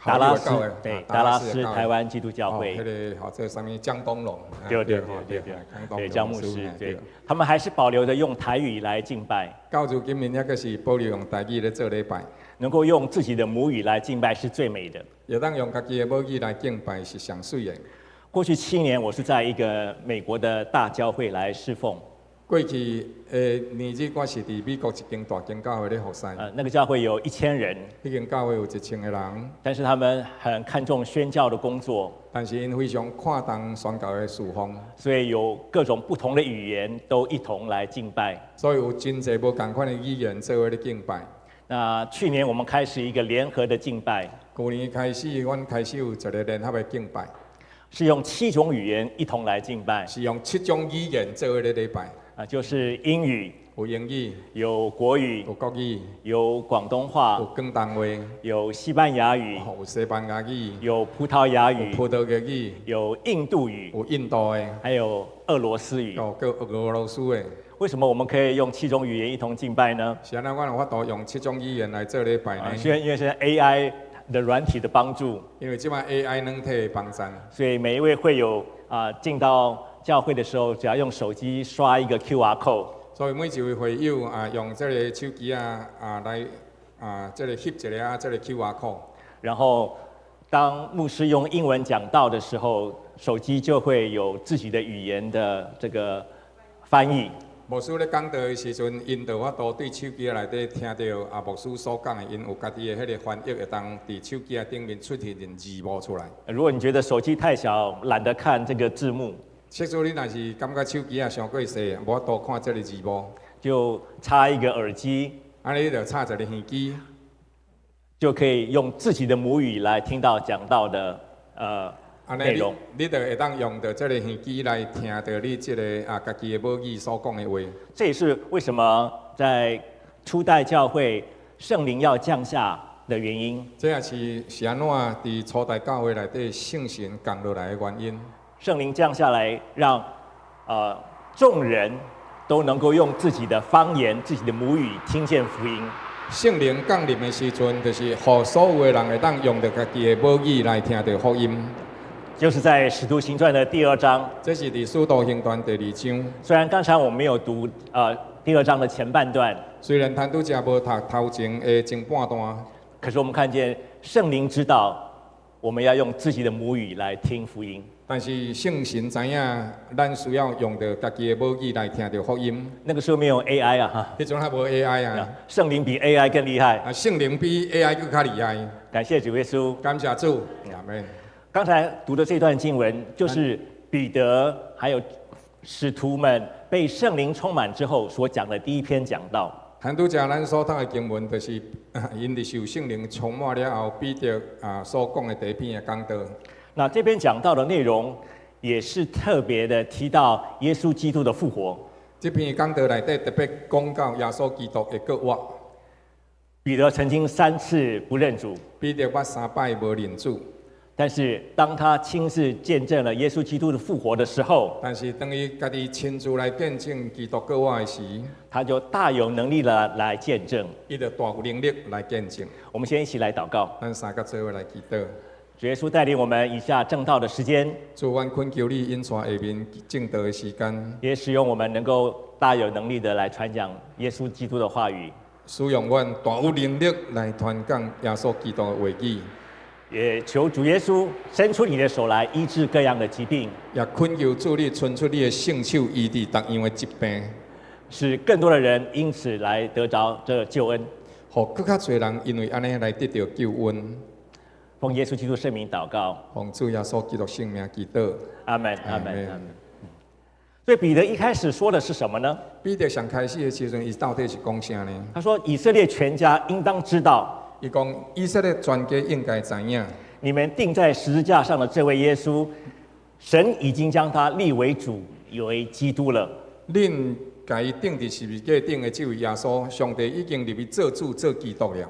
達拉斯對達拉斯台灣基督教會，彼个號做啥物江東龍，對對對對對，江牧師，對，他們還是保留著用台語來敬拜。到如今𪜶猶閣是保留用台語咧做禮拜，能夠用自己的母語來敬拜是最美的。會當用家己的母語來敬拜是上媠的。過去7年，我是在一個美國的大教會來侍奉。過去的年日，我是佇美國一間大間教會咧服侍。那個教會有1000人。彼間教會有1000個人。但是他們很看重宣教的工作。但是𪜶非常看重宣教的事奉。所以有各種不同的語言都一同來敬拜。所以有真濟無仝款的語言做伙咧敬拜。那去年我們開始一個聯合的敬拜。舊年開始，阮開始有一個聯合的敬拜。是用七種語言一同來敬拜。是用七種語言做伙咧禮拜。啊，就是英語，有英語，有國語，有國語，有廣東話，有廣東話，有西班牙語，有西班牙語，有葡萄牙語，有葡萄牙語，有印度語，有印度的，還有俄羅斯語。哦，閣俄羅斯的。為什麼我們可以用七種語言一同敬拜呢？是按怎阮有法度用七種語言來做禮拜呢？因為現在 AI 的軟體的幫助，因為這擺 AI 軟體的幫贊，所以每一位會友啊進到教會的時候，只要用手機刷一個 QR code。所以每一位會友啊，用這个手機啊來這个翕一下這个 QR code。然後當牧師用英文講道的時候，手機就會有自己的語言的這個翻譯。牧師咧講道的時陣，𪜶就有法度對手機內底聽著牧師所講的，𪜶有家己的彼个翻譯，會當佇手機仔頂面出現字幕出來。如果你覺得手機太小，懶得看這個字幕，假使你若是感覺手機仔傷過細，無法度看這个字幕，就插一個耳機，按呢你就插一个耳機，就可以用自己的母語來聽到講道的內容。你就會當用著這个耳機來聽著你這个家己的母語所講的話。這也是為什麼在初代教會聖靈要降下的原因。這也是按怎佇初代教會內底聖神降落來的原因。聖靈降下來，讓眾人都能夠用自己的方言、自己的母語聽見福音。聖靈降臨的時陣，就是予所有的人會當用著家己的母語來聽著福音。就是在《使徒行傳》的第二章。這是佇《使徒行傳》第二章。雖然剛才我們沒有讀第二章的前半段，雖然咱拄才無讀頭前的前半段，可是我們看見聖靈知道我們要用自己的母語來聽福音。但是聖神知影，咱需要用著家己的母語來聽著福音。那個時候沒有 AI 啊，哈。彼陣還無 AI 啊。聖靈比 AI 更厲害。啊，聖靈比 AI 閣較厲害。感謝主耶穌。感謝主。阿門。剛才讀的這段經文，就是彼得還有使徒們被聖靈充滿之後所講的第一篇講道。咱拄才咱所讀的經文，就是𪜶佇受聖靈充滿了後，彼得所講的第一篇的講道。那這篇講道的內容，也是特別的提到耶穌基督的復活。這篇講道內底特別講到耶穌基督的復活。彼得曾經三次不認主。彼得捌三擺無認主。但是當他親自見證了耶穌基督的復活的時候，但是當伊家己親自來見證基督復活的時，他就大有能力的來見證。伊就大有能力來見證。我們先一起來禱告。咱三個做伙來祈禱。主耶穌帶領我們以下證道的時間，主，阮懇求你引帶下面證道的時間，也使用我們能夠大有能力的來傳講耶穌基督的話語，使用阮大有能力來傳講耶穌基督的話語。也求主耶穌伸出你的手來醫治各樣的疾病，也懇求主你伸出你的聖手醫治各樣的疾病，使更多的人因此來得著這救恩，予閣較濟人因為按呢來得著救恩。奉耶穌基督聖名禱告，奉主耶穌基督聖名祈禱，阿門，阿門，阿門。所以彼得一開始說的是什麼呢？彼得上開始的時陣，伊到底是講啥呢？他說：以色列全家應當知道。伊講以色列全家應該知影，你們釘在十字架上的這位耶穌，神已經將他立為主，為基督了。恁共共伊釘佇十字架頂的這位耶穌，上帝已經立伊做主做基督了。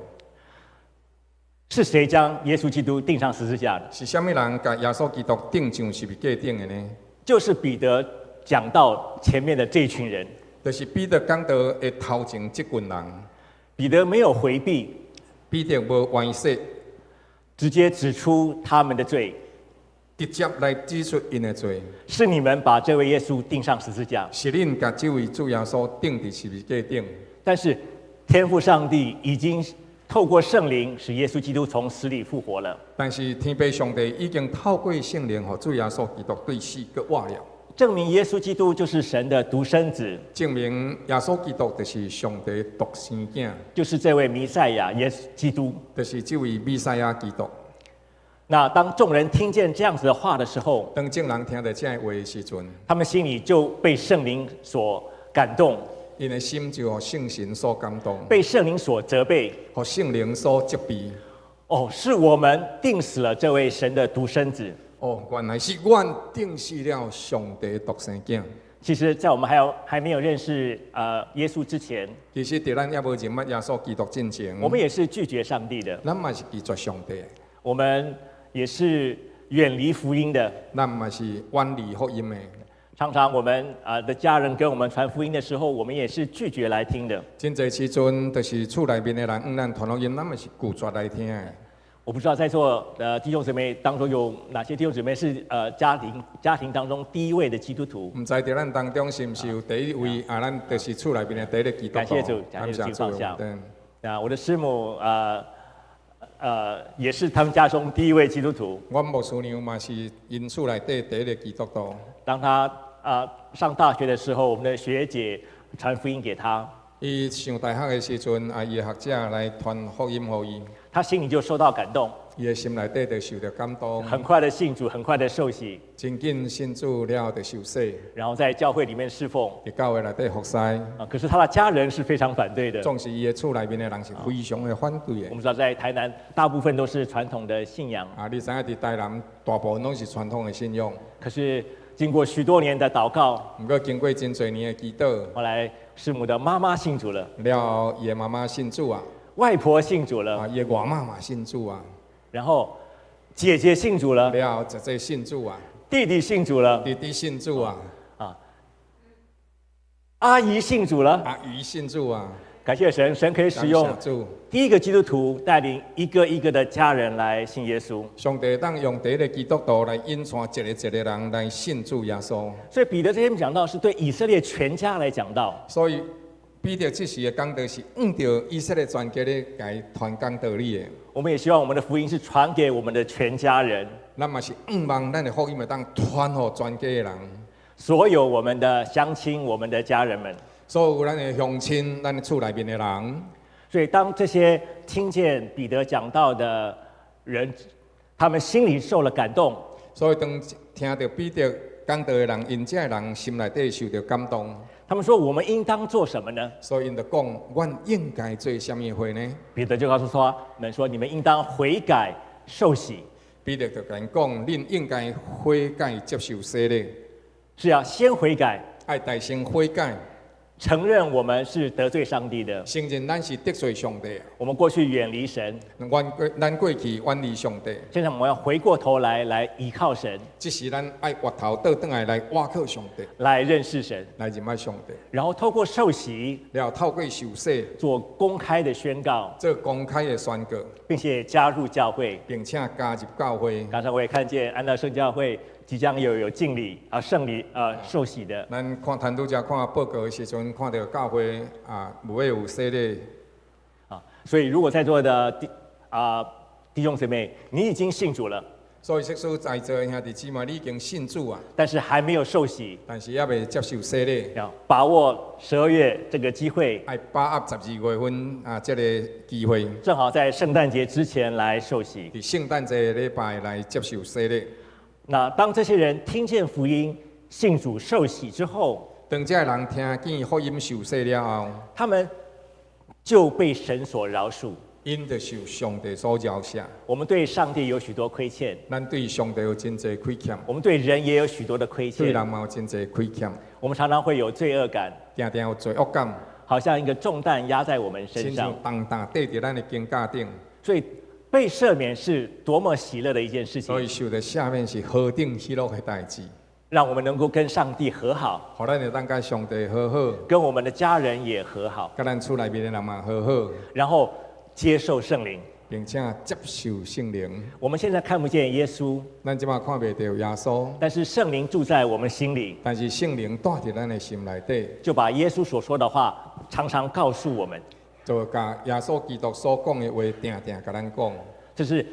是誰將耶穌基督釘上十字架的？是啥物人共耶穌基督釘上十字架頂的呢？就是彼得講到前面的這群人。就是彼得講道的頭前這群人。彼得沒有迴避，彼得無歪說，直接指出他們的罪，直接來指出𪜶的罪。是你們把這位耶穌釘上十字架。是恁共這位主耶穌釘佇十字架頂。但是天父上帝已經透過聖靈，使耶穌基督從死裡復活了。但是天父上帝已經透過聖靈，予主耶穌基督對死閣活了。證明耶穌基督就是神的獨生子。證明耶穌基督就是上帝獨生囝，就是這位彌賽亞耶穌基督，就是這位彌賽亞基督。那當眾人聽見這樣子的話的時候，當眾人聽著這个話的時陣，他們心裡就被聖靈所感動，𪜶的心就予聖神所感動，被聖靈所責備，予聖靈所責備。哦，是我們釘死了這位神的獨生子。哦，原來是阮釘死了上帝獨生囝。其實，在我們還沒有認識耶穌之前，其實，佇咱猶無認捌耶穌基督進前，我們也是拒絕上帝的。咱嘛是拒絕上帝。我們也是遠離福音的。咱嘛是遠離福音的。常常我們的家人跟我們傳福音的時候，我們也是拒絕來聽的。真濟時陣，就是厝內面的人向咱傳福音，咱嘛是拒絕來聽的。我不知道在座的弟兄姊妹當中有哪些弟兄姊妹是家庭當中第一位的基督徒。毋知佇咱當中是毋是有第一位啊？咱就是厝內面的第一個基督徒。感謝主，感謝主放下。啊，我的師母也是他們家中第一位基督徒。阮牧師娘嘛是𪜶厝內底第一個基督徒。當他上大學的時候，我們的學姐傳福音給他。伊上大學的時陣，啊，伊的學姐來傳福音予伊。他心裡就受到感動。伊的心內底就受著感動。很快的信主，很快的受洗。真緊信主了後就受洗。然後在教會裡面侍奉。佇教會內底服侍。啊，可是他的家人是非常反對的。總是伊的厝內面的人是非常的反對的。我們知道在台南，大部分都是傳統的信仰。啊，你知影佇台南，大部分攏是傳統的信仰。可是經過許多年的禱告，毋過經過真濟年的祈禱，後來師母的媽媽信主了。了後，伊的媽媽信主啊。外婆信主了。啊，伊的外嬤嘛信主啊。然後姐姐信主了。了後姐姐信主啊。弟弟信主了。弟弟信主啊。啊，阿姨信主了。阿姨信主啊。感謝神，神可以使用第一個基督徒帶領一個一個的家人來信耶穌。上帝當用第一個基督徒來引帶一個一個人來信主耶穌。所以彼得這邊講到是對以色列全家來講道。所以彼得這時的講道是向著以色列全家咧共傳講道理的。我們也希望我們的福音是傳給我們的全家人。咱嘛是向望咱的福音會當傳予全家的人。所有我們的鄉親、我們的家人們。所有咱的鄉親、咱的厝內面的人。所以當這些聽見彼得講道的人，他們心裡受了感動。所以當聽著彼得講道的人，𪜶這的人心內底受著感動。他們說：我們應當做什麼呢？所以𪜶就講：阮應該做啥物貨呢？彼得就告訴他們說：你們應當悔改受洗。彼得就共𪜶講：恁應該悔改接受洗禮。是要先悔改，愛代先悔改。承認我們是得罪上帝的，承認咱是得罪上帝。我們過去遠離神，咱過去遠離上帝。現在我們要回過頭來，來倚靠神。這時咱愛回頭倒轉來來倚靠上帝，來認識神，來認捌上帝。然後透過受洗，然後透過受洗，做公開的宣告，做公開的宣告，並且加入教會，並且加入教會。剛才我也看見安樂聖教會即將有敬禮啊、聖禮啊、受洗的。咱看談拄才看報告的時陣，看著教會啊，有會有洗禮啊。所以如果在座的弟兄姊妹，你已經信主了，所以，即使在座的兄弟姊妹，你已經信主啊，但是還沒有受洗，但是猶未接受洗禮，要把握12月這個機會，愛把握12月份啊這個機會，正好在聖誕節之前來受洗，佇聖誕節禮拜來接受洗禮。那當這些人聽見福音、信主受洗之後，當這个人聽見福音受洗了後，他們就被神所饒恕。𪜶就受上帝所饒赦。我們對上帝有許多虧欠，咱對上帝有真濟虧欠，我們對人也有許多的虧欠，對人嘛有真濟虧欠。我們常常會有罪惡感，定定有罪惡感，好像一個重擔壓在我們身上，親像重擔綴佇咱的肩胛頂。所以被赦免是多麼喜樂的一件事情。所以受著赦免是何等喜樂的代誌，讓我們能夠跟上帝和好，予咱會當佮上帝和好，跟我們的家人也和好，佮咱厝內面的人嘛和好，然後接受聖靈，並且接受聖靈。我們現在看不見耶穌，咱這馬看袂著耶穌，但是聖靈住在我們心裡，但是聖靈住佇咱的心內底，就把耶穌所說的話常常告訴我們，就共耶穌基督所講的話，定定共咱講。這是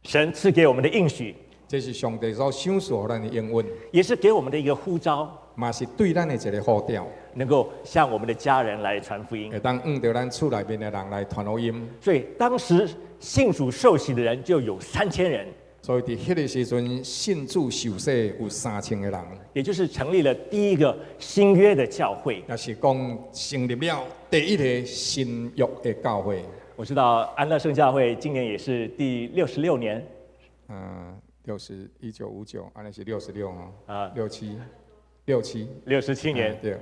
神賜給我們的應許，這是上帝所賞賜予咱的應允，也是給我們的一個呼召，嘛是對咱的一個呼召，能夠向我們的家人來傳福音，會當向著咱厝內面的人來傳福音。所以當時信主受洗的人就有3000人，所以佇彼個時陣信主受洗有3000個人，也就是成立了第一個新約的教會，也是講成立了第一個新約的教會。我知道安樂聖教會今年也是第66年。嗯，60，1959，按呢是66哦。啊，六七，六七， 67年。對。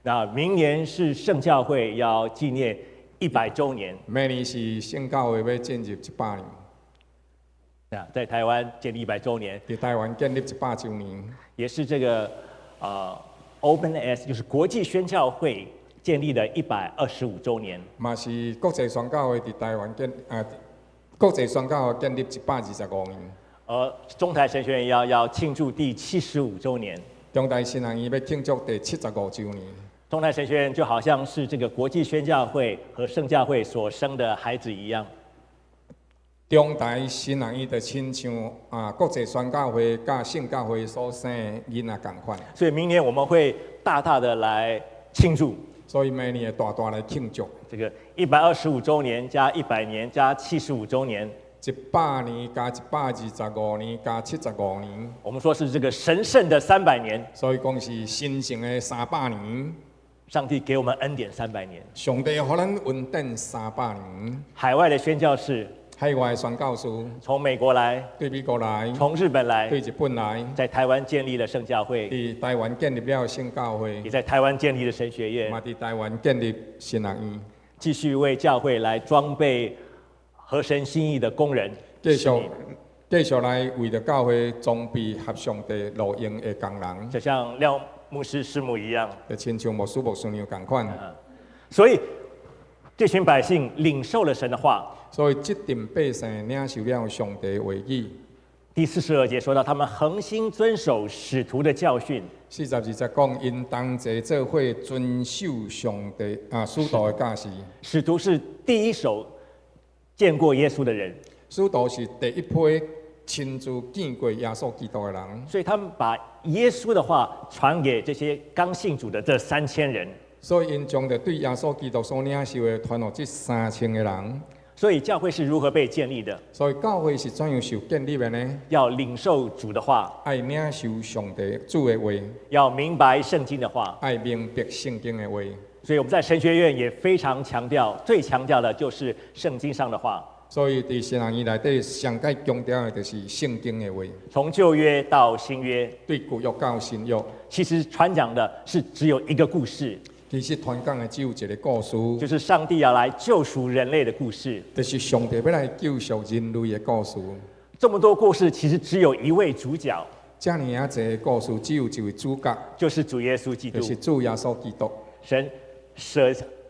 那明年是聖教會要紀念100週年。明年是聖教會欲進入100年。啊，在台灣建立100週年。佇台灣建立100週年。也是這個啊，Open S 就是國際宣教會建立的125週年。嘛是國際宣教會佇台灣建啊，國際宣教會建立125年。而中台神學院要慶祝第75週年。中台神學院欲慶祝第75週年。中台神學院就好像是這個國際宣教會和聖教會所生的孩子一樣。中台神學院就親像啊國際宣教會佮聖教會所生的囡仔仝款。所以明年我們會大大的來慶祝。所以明年會大大來慶祝。這個125週年加100年加75週年。100年加125年加75年。我們說是這個神聖的300年。所以講是神聖的300年。上帝給我們恩典三百年。上帝予咱恩典三百年。海外的宣教士，海外宣教士，從美國來，對美國來，從日本來，對日本來，在台灣建立了聖教會，佇台灣建立了聖教會，也在台灣建立了神學院，嘛佇台灣建立神學院，繼續為教會來裝備合神心意的工人。繼續來為著教會裝備合上帝路用的工人，就像廖牧師師母一樣，就親像牧師牧師娘仝款。所以這群百姓領受了神的話。所以這陣百姓領受了上帝話語。第42節說到，他們恆心遵守使徒的教訓。42節講，𪜶同齊做伙遵守上帝啊使徒的教示。使徒是第一手見過耶穌的人。使徒是第一批親自見過耶穌基督的人。所以他們把耶穌的話傳給這些剛信主的這3000人。所以𪜶將著對耶穌基督所領受的傳予這3000個人。所以教會是如何被建立的？所以教會是怎樣受建立的呢？要領受主的話，愛領受上帝主的話，要明白聖經的話，愛明白聖經的話。所以我們在神學院也非常強調，最強調的就是聖經上的話。所以佇神學院內底上蓋強調的就是聖經的話。從舊約到新約，對舊約到新約，其實傳講的是只有一個故事。其實傳講的只有一個故事，就是上帝要來救贖人類的故事。就是上帝欲來救贖人類的故事。這麼多故事，其實只有一位主角。遮爾仔濟故事，只有一位主角，就是主耶穌基督。就是主耶穌基督。神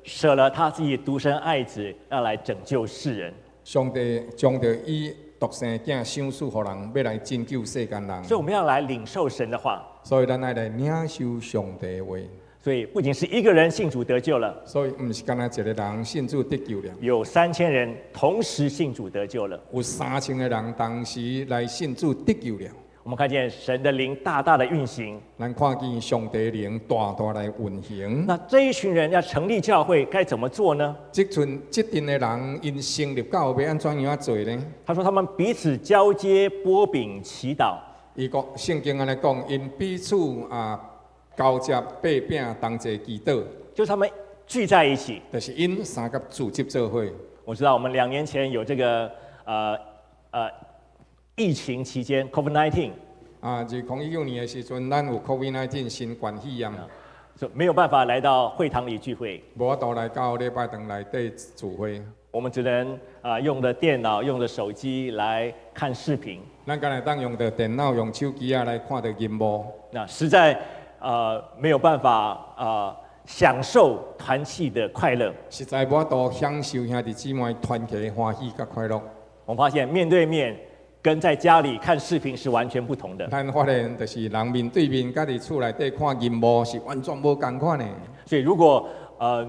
捨了他自己獨生愛子，要來拯救世人。上帝將著伊獨生囝賞賜予人，欲來拯救世間人。所以我們要來領受神的話。所以咱愛來領受上帝的話。所以不僅是一個人信主得救了，所以毋是干焦一個人信主得救了，有3000人同時信主得救了。有3000個人同時來信主得救了。我們看見神的靈大大的運行，咱看見上帝靈大大來運行。那這一群人要成立教會，該怎麼做呢？這陣這陣的人，𪜶成立教會欲按怎樣做呢？他說：他們彼此交接、擘餅、祈禱。伊講聖經按呢講，𪜶彼此啊交接、擘餅，同齊祈禱。就是他們聚在一起，就是𪜶三個組織做伙。我知道我們2年前有這個疫情期間 COVID-19，2019年的時陣，咱有 COVID-19 新冠肺炎，就沒有辦法來到會堂裡聚會。無法度來到禮拜堂內底聚會。我們只能用的電腦、用的手機來看視頻。咱敢會當用著電腦、用手機仔來看著螢幕。那實在沒有辦法享受團契的快樂。實在無法度享受兄弟姊妹團契的歡喜佮快樂。我們發現面對面跟在家裡看視頻是完全不同的。咱發現就是人面對面，佮佇厝內底看螢幕是完全無仝款的。所以如果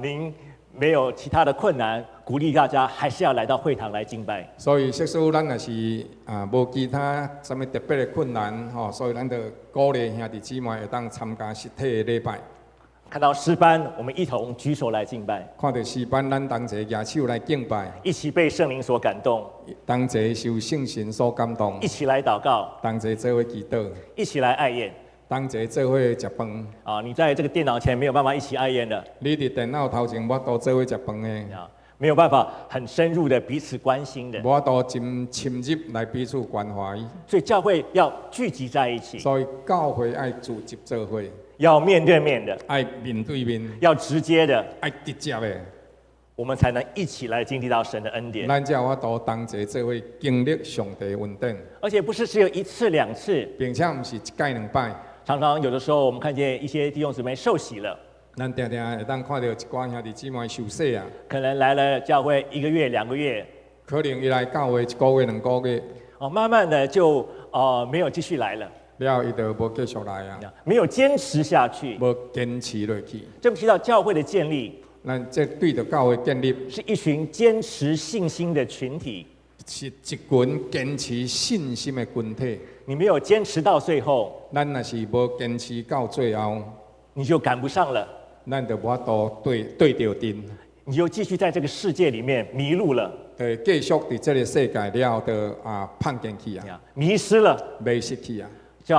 您沒有其他的困難，鼓勵大家還是要來到會堂來敬拜。所以，即使咱若是無其他啥物特別的困難吼，所以咱就鼓勵兄弟姊妹會當參加實體的禮拜。看到詩班，我們一同舉手來敬拜。看到詩班，咱同齊舉手來敬拜。一起被聖靈所感動。同齊受聖神所感動。一起來禱告。同齊做伙祈禱。一起來愛宴。同齊做伙食飯。啊，你在這個電腦前沒有辦法一起愛宴的。你佇電腦頭前無法度做伙食飯的。啊，沒有辦法很深入的彼此關心的。無法度真深入來彼此關懷。所以教會要聚集在一起。所以教會愛聚集做伙。要面對面的。愛面對面。要直接的。愛直接的。我們才能一起來經歷到神的恩典。咱才有法度同齊做伙經歷上帝恩典。而且不是只有一次兩次，並且毋是一擺兩擺。常常有的時候，我們看見一些弟兄姊妹受洗了。咱定定會當看到一寡兄弟姊妹受洗啊。可能來了教會一個月、2個月。可能伊來教會一個月、2個月。哦，慢慢的就沒有繼續來了。了後伊就無繼續來啊。沒有堅持下去。無堅持落去。這麼提到教會的建立。咱這對著教會建立，是一群堅持信心的群體。是一群堅持信心的群體。你沒有堅持到最後，咱若是無堅持到最後，你就趕不上了。咱就無法度對對著陣，你就繼續在這個世界裡面迷路了。對，繼續佇這個世界了後，就碰見去啊，迷失了，迷失去啊，就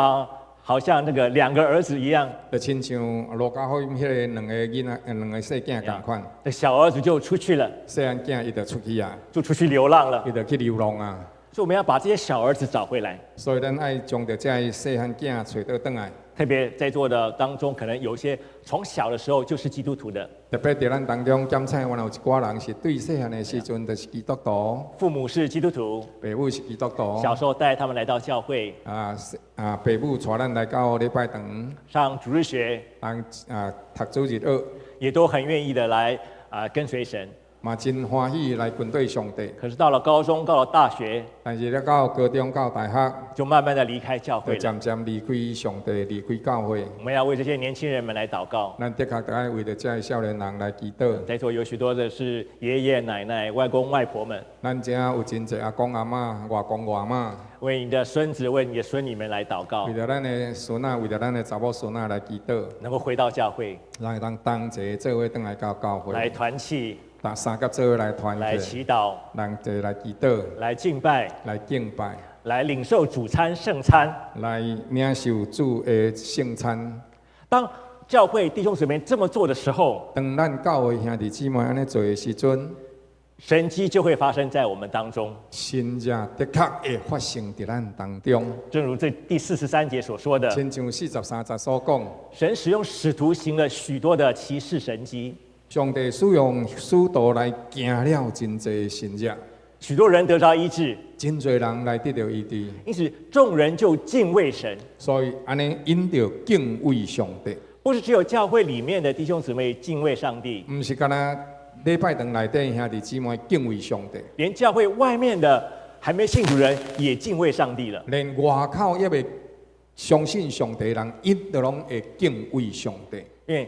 好像那個兩個兒子一樣，就親像路加福音彼个兩個囡仔，兩個細囝仝款。那小兒子就出去了，細漢囝伊就出去啊，就出去流浪了，伊就去流浪啊。所以我們要把這些小兒子找回來。所以咱愛將著這个細漢囝揣倒轉來。特別在座的當中，可能有些從小的時候就是基督徒的。特別佇咱當中，檢查原來有一寡人是對細漢的時陣就是基督徒。父母是基督徒，爸母是基督徒。小時候帶他們來到教會。爸母帶咱來到禮拜堂上主日學，當讀主日學，也都很願意的來跟隨神。嘛真歡喜來跟隨上帝。可是到了高中，到了大學，但是了到高中到大學，就慢慢的離開教會。就漸漸離開上帝，離開教會。我們要為這些年輕人們來禱告。咱的確著愛為著這个少年人來祈禱。在座有許多的是爺爺奶奶、外公外婆們。咱遮有真濟阿公阿嬤、外公外嬤。為你的孫子、為你的孫女們來禱告。為著咱的孫仔，為著咱的查某孫仔來祈禱。能夠回到教會。咱會當同齊做伙轉來到教會。來團契。三佮做伙來團來祈禱，人齊來祈禱，來敬拜，來敬拜，來領受主餐聖餐，來領受主的聖餐。當教會弟兄姊妹這麼做的時候，當咱教會兄弟姊妹按呢做的時陣，神蹟就會發生在我們當中。神蹟的確會發生佇咱當中。正如這第43節所說的，親像43節所講，神使用使徒行了許多的奇事神蹟。上帝使用使徒來行了真濟神蹟，許多人得著醫治，真濟人來得著醫治，因此眾人就敬畏神。所以按呢，𪜶就敬畏上帝。不是只有教會裡面的弟兄姊妹敬畏上帝，毋是干焦禮拜堂內底兄弟姊妹敬畏上帝，連教會外面的還沒信主人也敬畏上帝了。連外口猶未相信上帝人，𪜶都攏會敬畏上帝。因為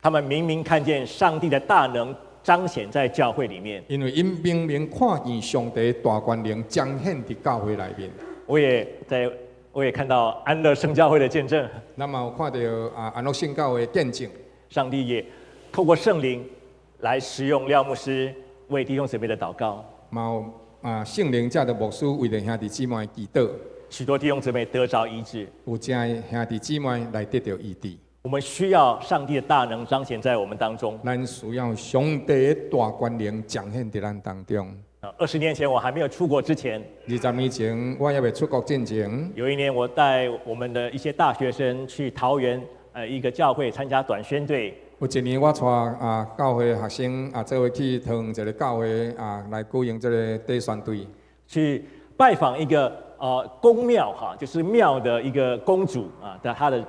他們明明看見上帝的大能彰顯在教會裡面。因為𪜶明明看見上帝大權能彰顯佇教會內面。我也看到安樂聖教會的見證。咱嘛有看著安樂聖教會的見證。上帝也透過聖靈來使用廖牧師為弟兄姊妹的禱告。嘛有聖靈藉著牧師為著兄弟姊妹祈禱，許多弟兄姊妹得著醫治。有誠濟兄弟姊妹來得著醫治。我們需要上帝的大能彰顯在我們當中。咱需要上帝的大權能彰顯佇咱當中。啊，20年前我還沒有出國之前，20年前我猶未出國進前，有一年我帶我們的一些大學生去桃園，一個教會參加短宣隊。有一年我帶教會學生做伙去桃園一個教會來舉行這个短宣隊，去拜訪一個宮廟哈，就是廟的一個宮主啊的他的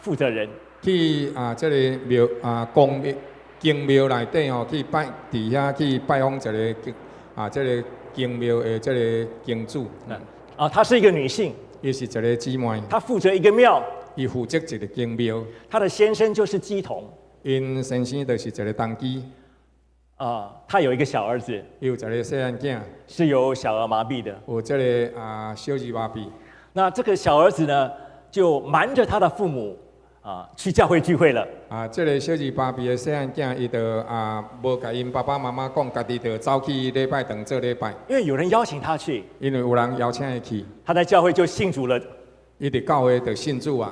負責人。去這个廟宮廟宮廟內底吼去拜，佇遐去拜訪一个這个宮廟的這个宮主。啊，她是一個女性。伊是一个姊妹。她負責一個廟。伊負責一個宮廟。她的先生就是乩童。𪜶先生就是一个童乩。啊，他有一個小兒子。伊有一個細漢囝。是有小兒麻痹的。有這个小兒麻痹。那這個小兒子呢，就瞞着他的父母去教會聚會了。啊，這个小兒麻痹的細漢囝，伊就無共𪜶爸爸媽媽講，家己就走去禮拜堂做禮拜。因為有人邀請他去。因為有人邀請伊去。他在教會就信主了。伊佇教會就信主啊。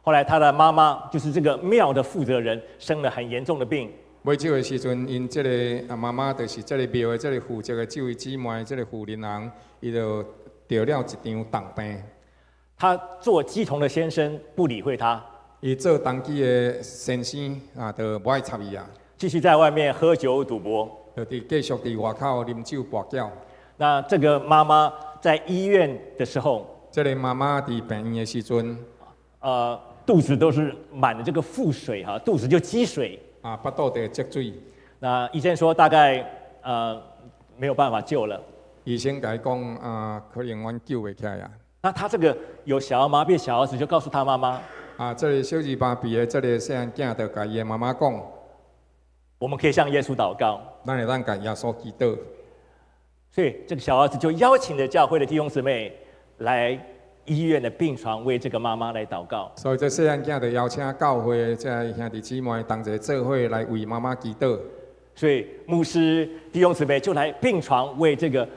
後來他的媽媽就是這個廟的負責人，生了很嚴重的病。尾少的時陣，𪜶這个媽媽就是這个廟的這个負責的這位姊妹，這个婦人人，伊就得了一場重病。他做乩童的先生不理會他。伊做童乩的先生就無愛插伊啊。繼續在外面喝酒賭博。就佇繼續佇外口啉酒跋筊。那這個媽媽在醫院的時候，這個媽媽佇病院的時陣，肚子都是滿了這個腹水哈，肚子就積水。啊，腹肚就積水。那醫生說大概沒有辦法救了。醫生共伊講可能阮救袂起來啊。那他這個有小兒麻痹小兒子就告訴他媽媽。啊，這个小兒麻痹的這个細漢囝就共伊的媽媽講：我們可以向耶穌禱告。咱會當共耶穌祈禱。所以這個小兒子就邀請了教會的弟兄姊妹來醫院的病床為這個媽媽來禱告。所以這細漢囝就邀請教會的這个兄弟姊妹同齊做伙來為媽媽祈禱。所以牧師弟兄姊妹就來病床為這個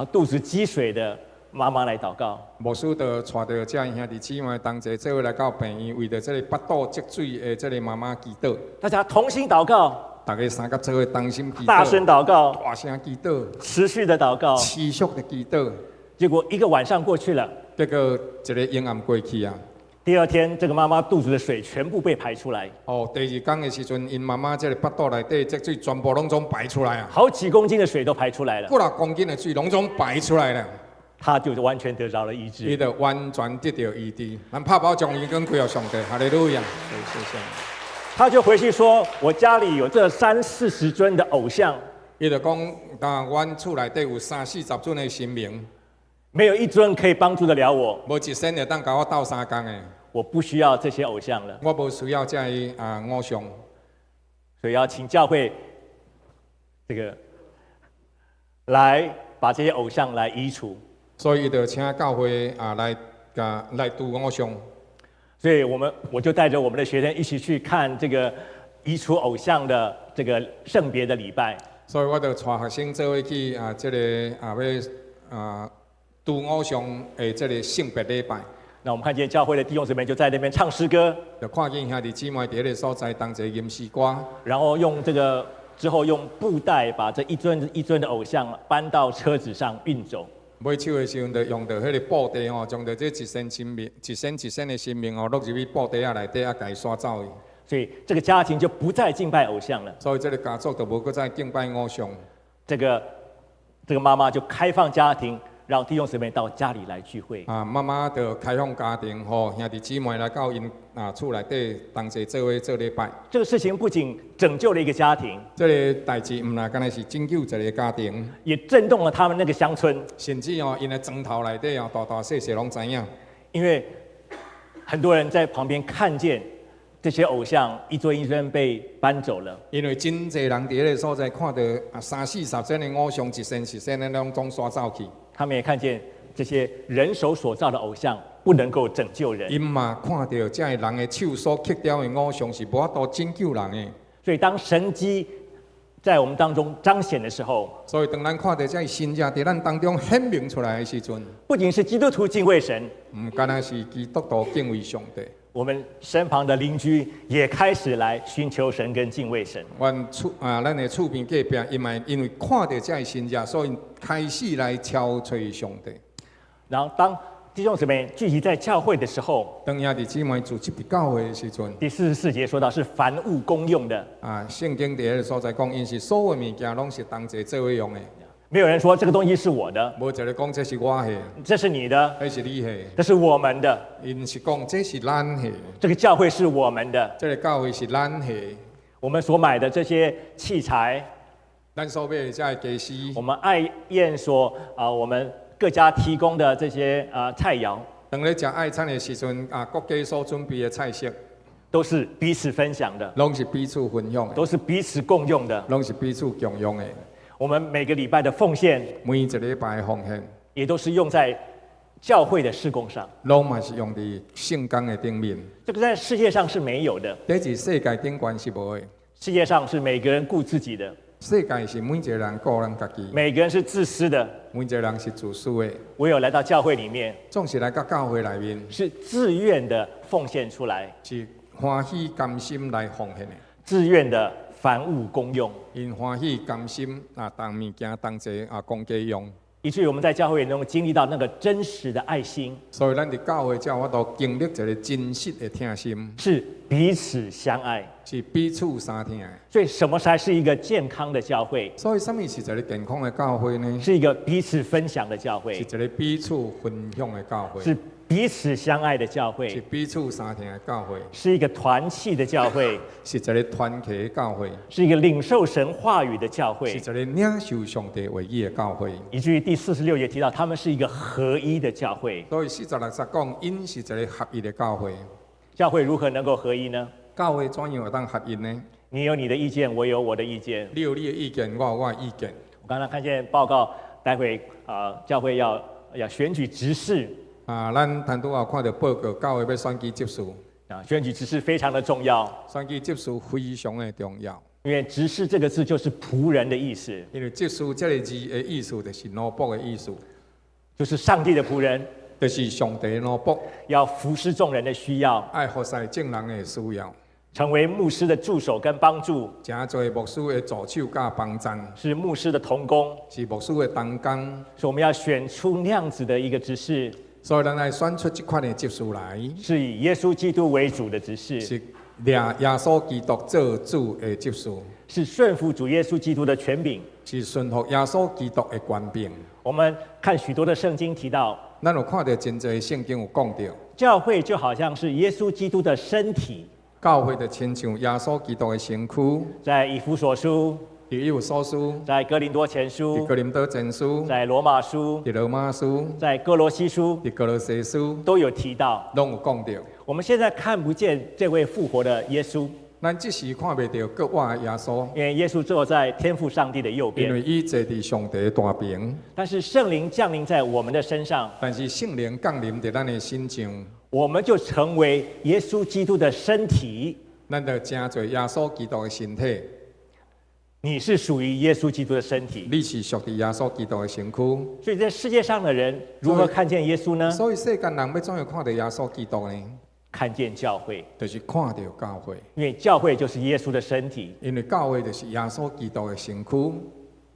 肚子積水的媽媽來禱告。牧師就帶著這兄弟姊妹同齊做伙來到病院，為著這个腹肚積水的這个媽媽祈禱。大家同心禱告。大家三個做伙同心祈禱。大聲禱告。大聲祈禱。持續的禱告。持續的祈禱。結果一個晚上過去了。結果一个昏暗過去啊。第二天，這個媽媽肚子的水全部被排出來。哦，第二天的時陣，𪜶媽媽這个腹肚內底積水全部攏總排出來啊。好幾公斤的水都排出來了。幾若公斤的水攏總排出來了。他就完全得著了醫治。伊就完全得著醫治。咱拍包將榮光歸予上帝，哈利路亞。謝謝。他就回去說：我家裡有這三四十尊的偶像。伊就講，當阮厝內底有三四十尊的神明，沒有一尊可以幫助得了我。無一尊會當共我鬥相共的。我不需要這些偶像了。我無需要這个偶像。所以要請教會這個來把這些偶像來移除。所以伊就請教會來共來除偶像。所以我就帶着我們的學生一起去看這個移除偶像的這個聖別的禮拜。所以我就帶學生做伙去這个欲除偶像的這个聖別禮拜。那我們看見教會的弟兄姊妹就在那邊唱詩歌。就看見兄弟姊妹佇彼个所在同齊吟詩歌。然後用這個之後用布袋把這一尊一尊的偶像搬到車子上運走。尾手的時陣，就用著彼个布袋吼，將著這一身神明、一身一身的神明吼，落入去布袋仔內底，共伊徙走去。所以這個家庭就不再敬拜偶像了。所以這个家族就無閣再敬拜偶像。這個媽媽就開放家庭，讓弟兄姊妹到家裡來聚會。啊，媽媽就開放家庭，予兄弟姊妹來到𪜶厝內底同齊做伙做禮拜。這個事情不僅拯救了一個家庭，這个代誌毋但干焦是拯救一个家庭，也震動了他們那個鄉村。甚至哦，𪜶的莊頭內底哦，大大細細攏知影。因為很多人在旁邊看見這些偶像一尊一尊被搬走了。因為真濟人佇彼个所在看著三四十尊的偶像，一身一身的攏總徙走去。他們也看見這些人手所造的偶像不能夠拯救人。𪜶嘛看著這个人的手所刻雕的偶像是無法度拯救人的。所以當神蹟在我們當中彰顯的時候，所以當咱看著這个神蹟佇咱當中顯明出來的時陣，不僅是基督徒敬畏神，毋干焦是基督徒敬畏上帝。我們身旁的鄰居也開始來尋求神跟敬畏神。阮厝啊，咱的厝邊隔壁，𪜶嘛因為看著這个神跡，所以開始來朝找上帝。然後當弟兄姊妹聚集在教會的時候，當兄弟姊妹聚集佇教會的時陣，第44節說到是凡物公用的。啊，聖經佇彼个所在講，𪜶是所有物件攏是同齊做伙用的。沒有人說這個東西是我的，無一个講這是我的，這是你的，彼是你的，這是我們的。𪜶是講這是咱的，這個教會是我們的，這個教會是咱的。我們所買的這些器材，咱所買的這个家私，我們愛宴所啊，我們各家提供的這些啊菜肴，當咧食愛餐的時陣啊，各家所準備的菜色，都是彼此分享的，攏是彼此分享的，都是彼此共用的，攏是彼此共用的。我們每個禮拜的奉獻，每一禮拜的奉獻，也都是用在教會的事工上，攏嘛是用佇聖工的頂面。這個在世界上是沒有的。這佇世界頂懸是無的。世界上是每個人顧自己的。世界是每一個人顧人家己。每個人是自私的。每一個人是自私的。唯有來到教會裡面，總是來到教會內面，是自願的奉獻出來，是歡喜甘心來奉獻的，自願的凡物公用。𪜶歡喜甘心啊，當物件當齊啊，公家用。以至於我們在教會能夠經歷到那個真實的愛心。所以咱佇教會才有法度經歷一個真實的疼心，是彼此相愛，是彼此相疼的。所以什麼才是一個健康的教會？所以啥物是一個健康的教會呢？是一個彼此分享的教會，是一個彼此分享的教會，是彼此相愛的教會，是彼此相疼的教會，是一個團契的教會，是一個團契的教會，是一個領受神話語的教會，是一個領受上帝話語的教會。以至於第46節提到，他們是一個合一的教會。所以46節講，𪜶是一個合一的教會。教會如何能夠合一呢？教會怎樣會當合一呢？你有你的意見，我有我的意見。你有你的意見，我有我的意見。我剛剛看見報告，待會啊，教會要選舉執事。啊，咱頭拄仔看著報告，教會欲選舉執事。啊，選舉執事非常的重要。選舉執事非常的重要。因為執事這個字就是僕人的意思。因為執事這個字的意思就是奴僕的意思，就是上帝的僕人，就是上帝的奴僕，要服侍眾人的需要，愛服侍眾人的需要，成為牧師的助手跟幫助，成做牧師的助手佮幫贊，是牧師的同工，是牧師的同工。所以我們要選出那樣子的一個執事，所以咱愛選出這款的執事來，是以耶穌基督為主的執事，是領耶穌基督做主的執事，是順服主耶穌基督的權柄，是順服耶穌基督的權柄。我們看許多的聖經提到，咱有看著真濟聖經有講著，教會就好像是耶穌基督的身體，教會就親像耶穌基督的身軀。在以弗所書，佇以弗所書，在哥林多前書，佇哥林多前書，在羅馬書，佇羅馬書，在歌羅西書，佇歌羅西書，都有提到，攏有講著。我們現在看不見這位復活的耶穌，咱這時看袂著復活的耶穌，因為耶穌坐在天父上帝的右邊，因為伊坐佇上帝大爿。但是聖靈降臨在我們的身上，但是聖靈降臨佇咱的身上，我們就成為耶穌基督的身體。咱就成做耶穌基督的身體。你是屬於耶穌基督的身體，你是屬於耶穌基督的身軀。所以，在世界上的人如何看見耶穌呢？所以世間人欲怎樣看著耶穌基督呢？看見教會，就是看著教會，因為教會就是耶穌的身體。因為教會就是耶穌基督的身軀。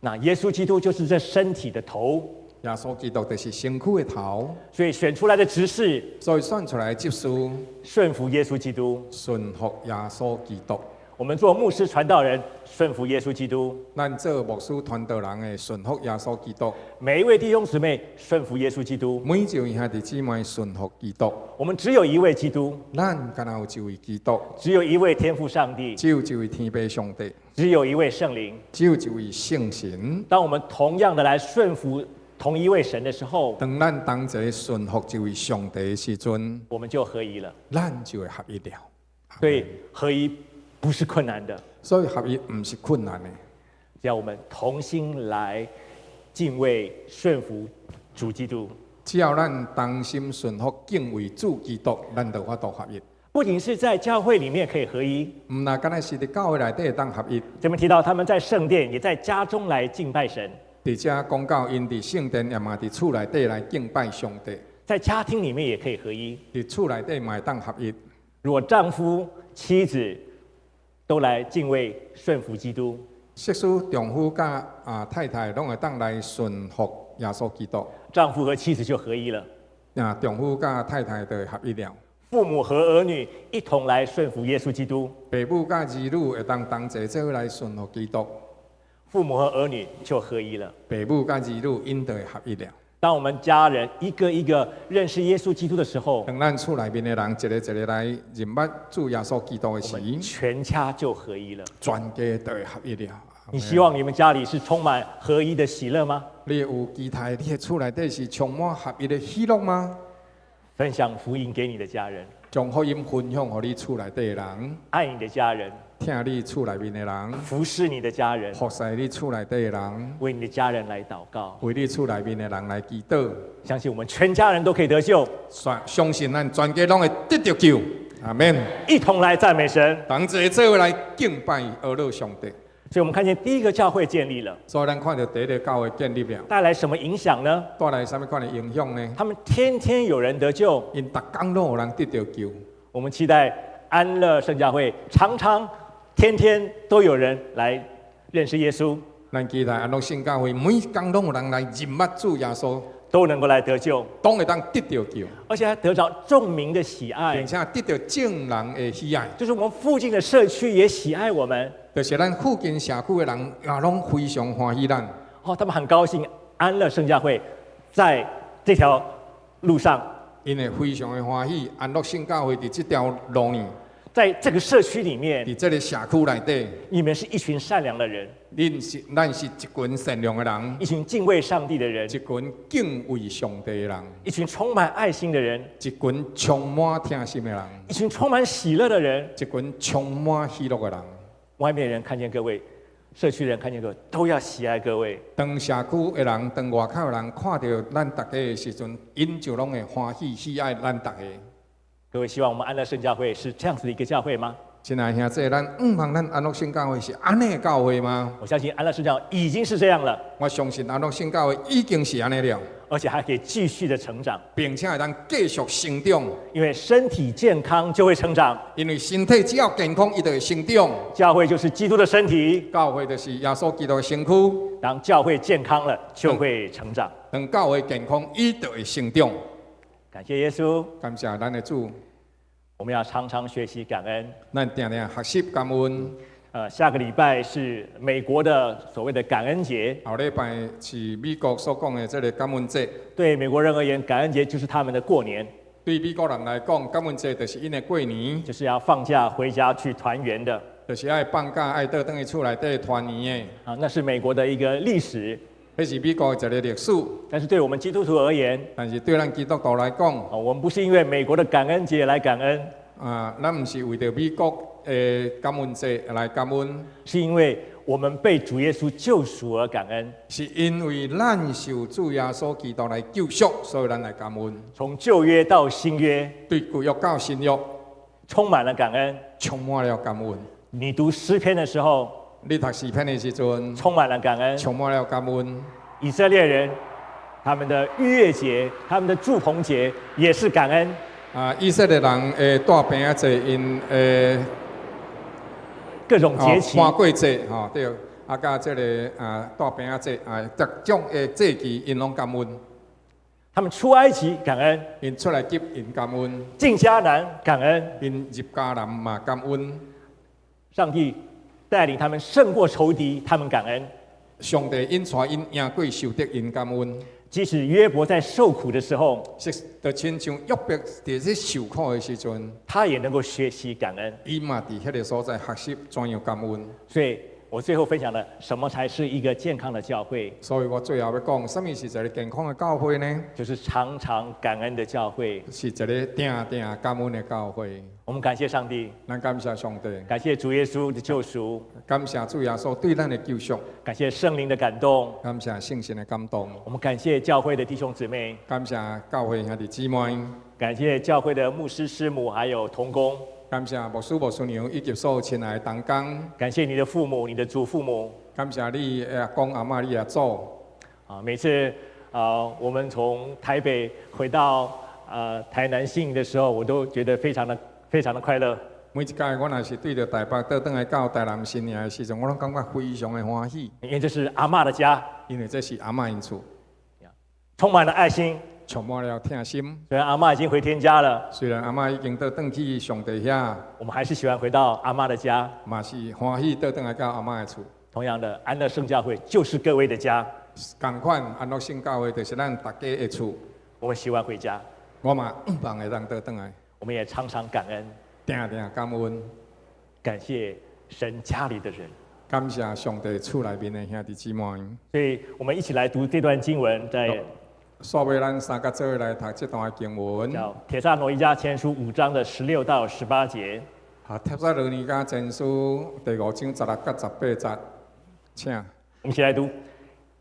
那耶穌基督就是這身體的頭，耶穌基督就是身軀的頭。所以選出來的執事，所以選出來的執事，順服耶穌基督，順服耶穌基督。我們做牧師傳道人，順服耶穌基督。咱做牧師傳道人的順服耶穌基督。每一位弟兄姊妹順服耶穌基督。每一位兄弟姊妹順服基督。我們只有一位基督。咱干焦有一位基督。只有一位天父上帝。只有一位天父上帝。只有一位聖靈。只有一位聖神。當我們同樣的來順服同一位神的時候，當咱同齊順服這位上帝的時陣，我們就合一了。咱就會合一了。所以合一不是困難的，所以合一毋是困難的，只要我們同心來敬畏順服主基督。只要咱同心順服敬畏主基督，咱就有法度合一。不僅是在教會裡面可以合一，毋但干焦是佇教會內底會當合一。這邊提到他們在聖殿，也在家中來敬拜神。佇遮講到𪜶佇聖殿，也嘛佇厝內底來敬拜上帝。在家庭裡面也可以合一。佇厝內底嘛會當合一。如果丈夫、妻子都來敬畏、順服基督，設使丈夫佮太太攏會當來順服耶穌基督，丈夫和妻子就合一了。丈夫佮太太就會合一了。父母和兒女一同來順服耶穌基督，爸母佮兒女會當同齊做伙來順服基督，父母和兒女就合一了。爸母佮兒女𪜶就會合一了。當我們家人一個一個認識耶穌基督的時候，當咱厝內面的人一个一个來認捌主耶穌基督的時，全家就合一了。全家就會合一了。你希望你們家裡是充滿合一的喜樂嗎？你有期待你的厝內底是充滿合一的喜樂嗎？分享福音給你的家人，將福音分享予你厝內底的人，愛你的家人，疼你厝內面的人，服侍你的家人，服侍你厝內底的人，為你的家人來禱告，為你厝內面的人來祈禱。相信我們全家人都可以得救，相信咱全家攏會得著救。阿門。一同來讚美神，同齊做伙來敬拜阿樂上帝。所以，我們看見第一個教會建立了，所以咱看著第一个教會建立了，帶來什麼影響呢？帶來啥物款的影響呢？他們天天有人得救，𪜶逐工攏有人得著救。我們期待安樂聖教會常常天天都有人來認識耶穌，咱期待安樂聖教會每工攏有人來認捌主耶穌，都能夠來得救，攏會當得著救，而且還得著眾民的喜愛，並且得著眾人的喜愛，就是我們附近的社區也喜愛我們。就是咱附近社區的人也攏非常歡喜咱。哦，他們很高興安樂聖教會在這條路上，𪜶會非常的歡喜安樂聖教會佇這條路呢，在這個社區裡面，佇這个社區內底，你們是一群善良的人，咱是一群善良的人，一群敬畏上帝的人，一群敬畏上帝的人，一群充滿愛心的人，一群充滿疼心的人，一群充滿喜樂的人，一群充滿喜樂的人。外面人看見各位，社區人看見各位，都要喜愛各位。當社區的人，當外口的人看著咱逐家的時陣，𪜶就攏會歡喜喜愛咱逐家。各位希望我們安樂聖教會是這樣子的一個教會嗎？親愛兄弟，咱向望咱安樂聖教會是按呢的教會嗎？我相信安樂聖教已經是這樣了。我相信安樂聖教會已經是按呢了，而且還可以繼續的成長，並且會當繼續成長。因為身體健康就會成長，因為身體只要健康，伊就會成長。教會就是基督的身體，教會就是耶穌基督的身軀。當教會健康了，就會成長。當教會健康，伊就會成長。感謝耶穌，感謝咱的主。我們要常常學習感恩。咱定定學習感恩。下個禮拜是美國的所謂的感恩節。後禮拜是美國所講的這个感恩節。對美國人而言，感恩節就是他們的過年。對美國人來講，感恩節就是𪜶的過年，就是要放假回家去團圓的。就是愛放假愛倒轉去厝內底團圓的。啊，那是美國的一個歷史。彼是美國的一个歷史。但是對我們基督徒而言，但是對咱基督徒來講，啊，我們不是因為美國的感恩節來感恩。啊，咱毋是為著美國的感恩節來感恩，是因為我們被主耶穌救贖而感恩。是因為咱受主耶穌基督來救贖，所以咱來感恩。從舊約到新約，對舊約到新約，充滿了感恩，充滿了感恩。你讀詩篇的時候，你讀詩篇的時陣，充滿了感恩，充滿了感恩。以色列人他們的逾越節、他們的住棚節也是感恩。啊，以色列人的大餅仔節，𪜶的各種節期，花果節，吼對，啊，佮這个大餅仔節啊，各種的節期，𪜶攏感恩。他們出埃及感恩，𪜶出埃及𪜶感恩；進迦南感恩，𪜶入迦南嘛感恩。上帝帶領他們勝過仇敵，他們感恩。上帝引帶𪜶贏過仇敵，𪜶感恩。即使約伯在受苦的時候，就親像約伯佇咧受苦的時陣，他也能夠學習感恩。伊嘛佇彼个所在學習怎樣感恩。所以我最後分享的，什麼才是一個健康的教會？所以我最後欲講，啥物是一个健康的教會呢？就是常常感恩的教會。是一个定定感恩的教會。我們感謝上帝，咱感謝上帝，感謝主耶穌的救贖，感謝主耶穌對咱的救贖，感謝聖靈的感動，感謝聖神的感動。我們感謝教會的弟兄姊妹，感謝教會兄弟姊妹，感謝教會的牧師師母還有同工，感謝牧師牧師娘以及所有親愛的同工，感謝你的父母、你的祖父母，感謝你的阿公阿嬤、你的阿祖。啊，每次啊，我們從台北回到台南信義的時候，我都覺得非常的非常的快樂。每一屆我若是對著台北倒轉來到台南新營的時陣，我攏感覺非常的歡喜。因為這是阿嬤的家，因為這是阿嬤𪜶厝，充滿了愛心，充滿了疼心。雖然阿嬤已經回天家了，雖然阿嬤已經倒轉去上帝遐，我們還是喜歡回到阿嬤的家，嘛是歡喜倒轉來到阿嬤的厝。同樣的，安樂聖教會就是各位的家。仝款，安樂聖教會就是咱大家的厝。我們喜歡回家，我嘛盼望會當倒轉來。我們也常常感恩，定定感恩，感謝神家裡的人，感謝上帝厝內面的兄弟姊妹。所以，我們一起來讀這段經文，在煞尾咱三個做伙來讀這段經文，叫《帖撒羅尼迦前書》5章的16到18節。啊，帖撒羅尼迦前書第五章16甲18節，請。我們一起來讀。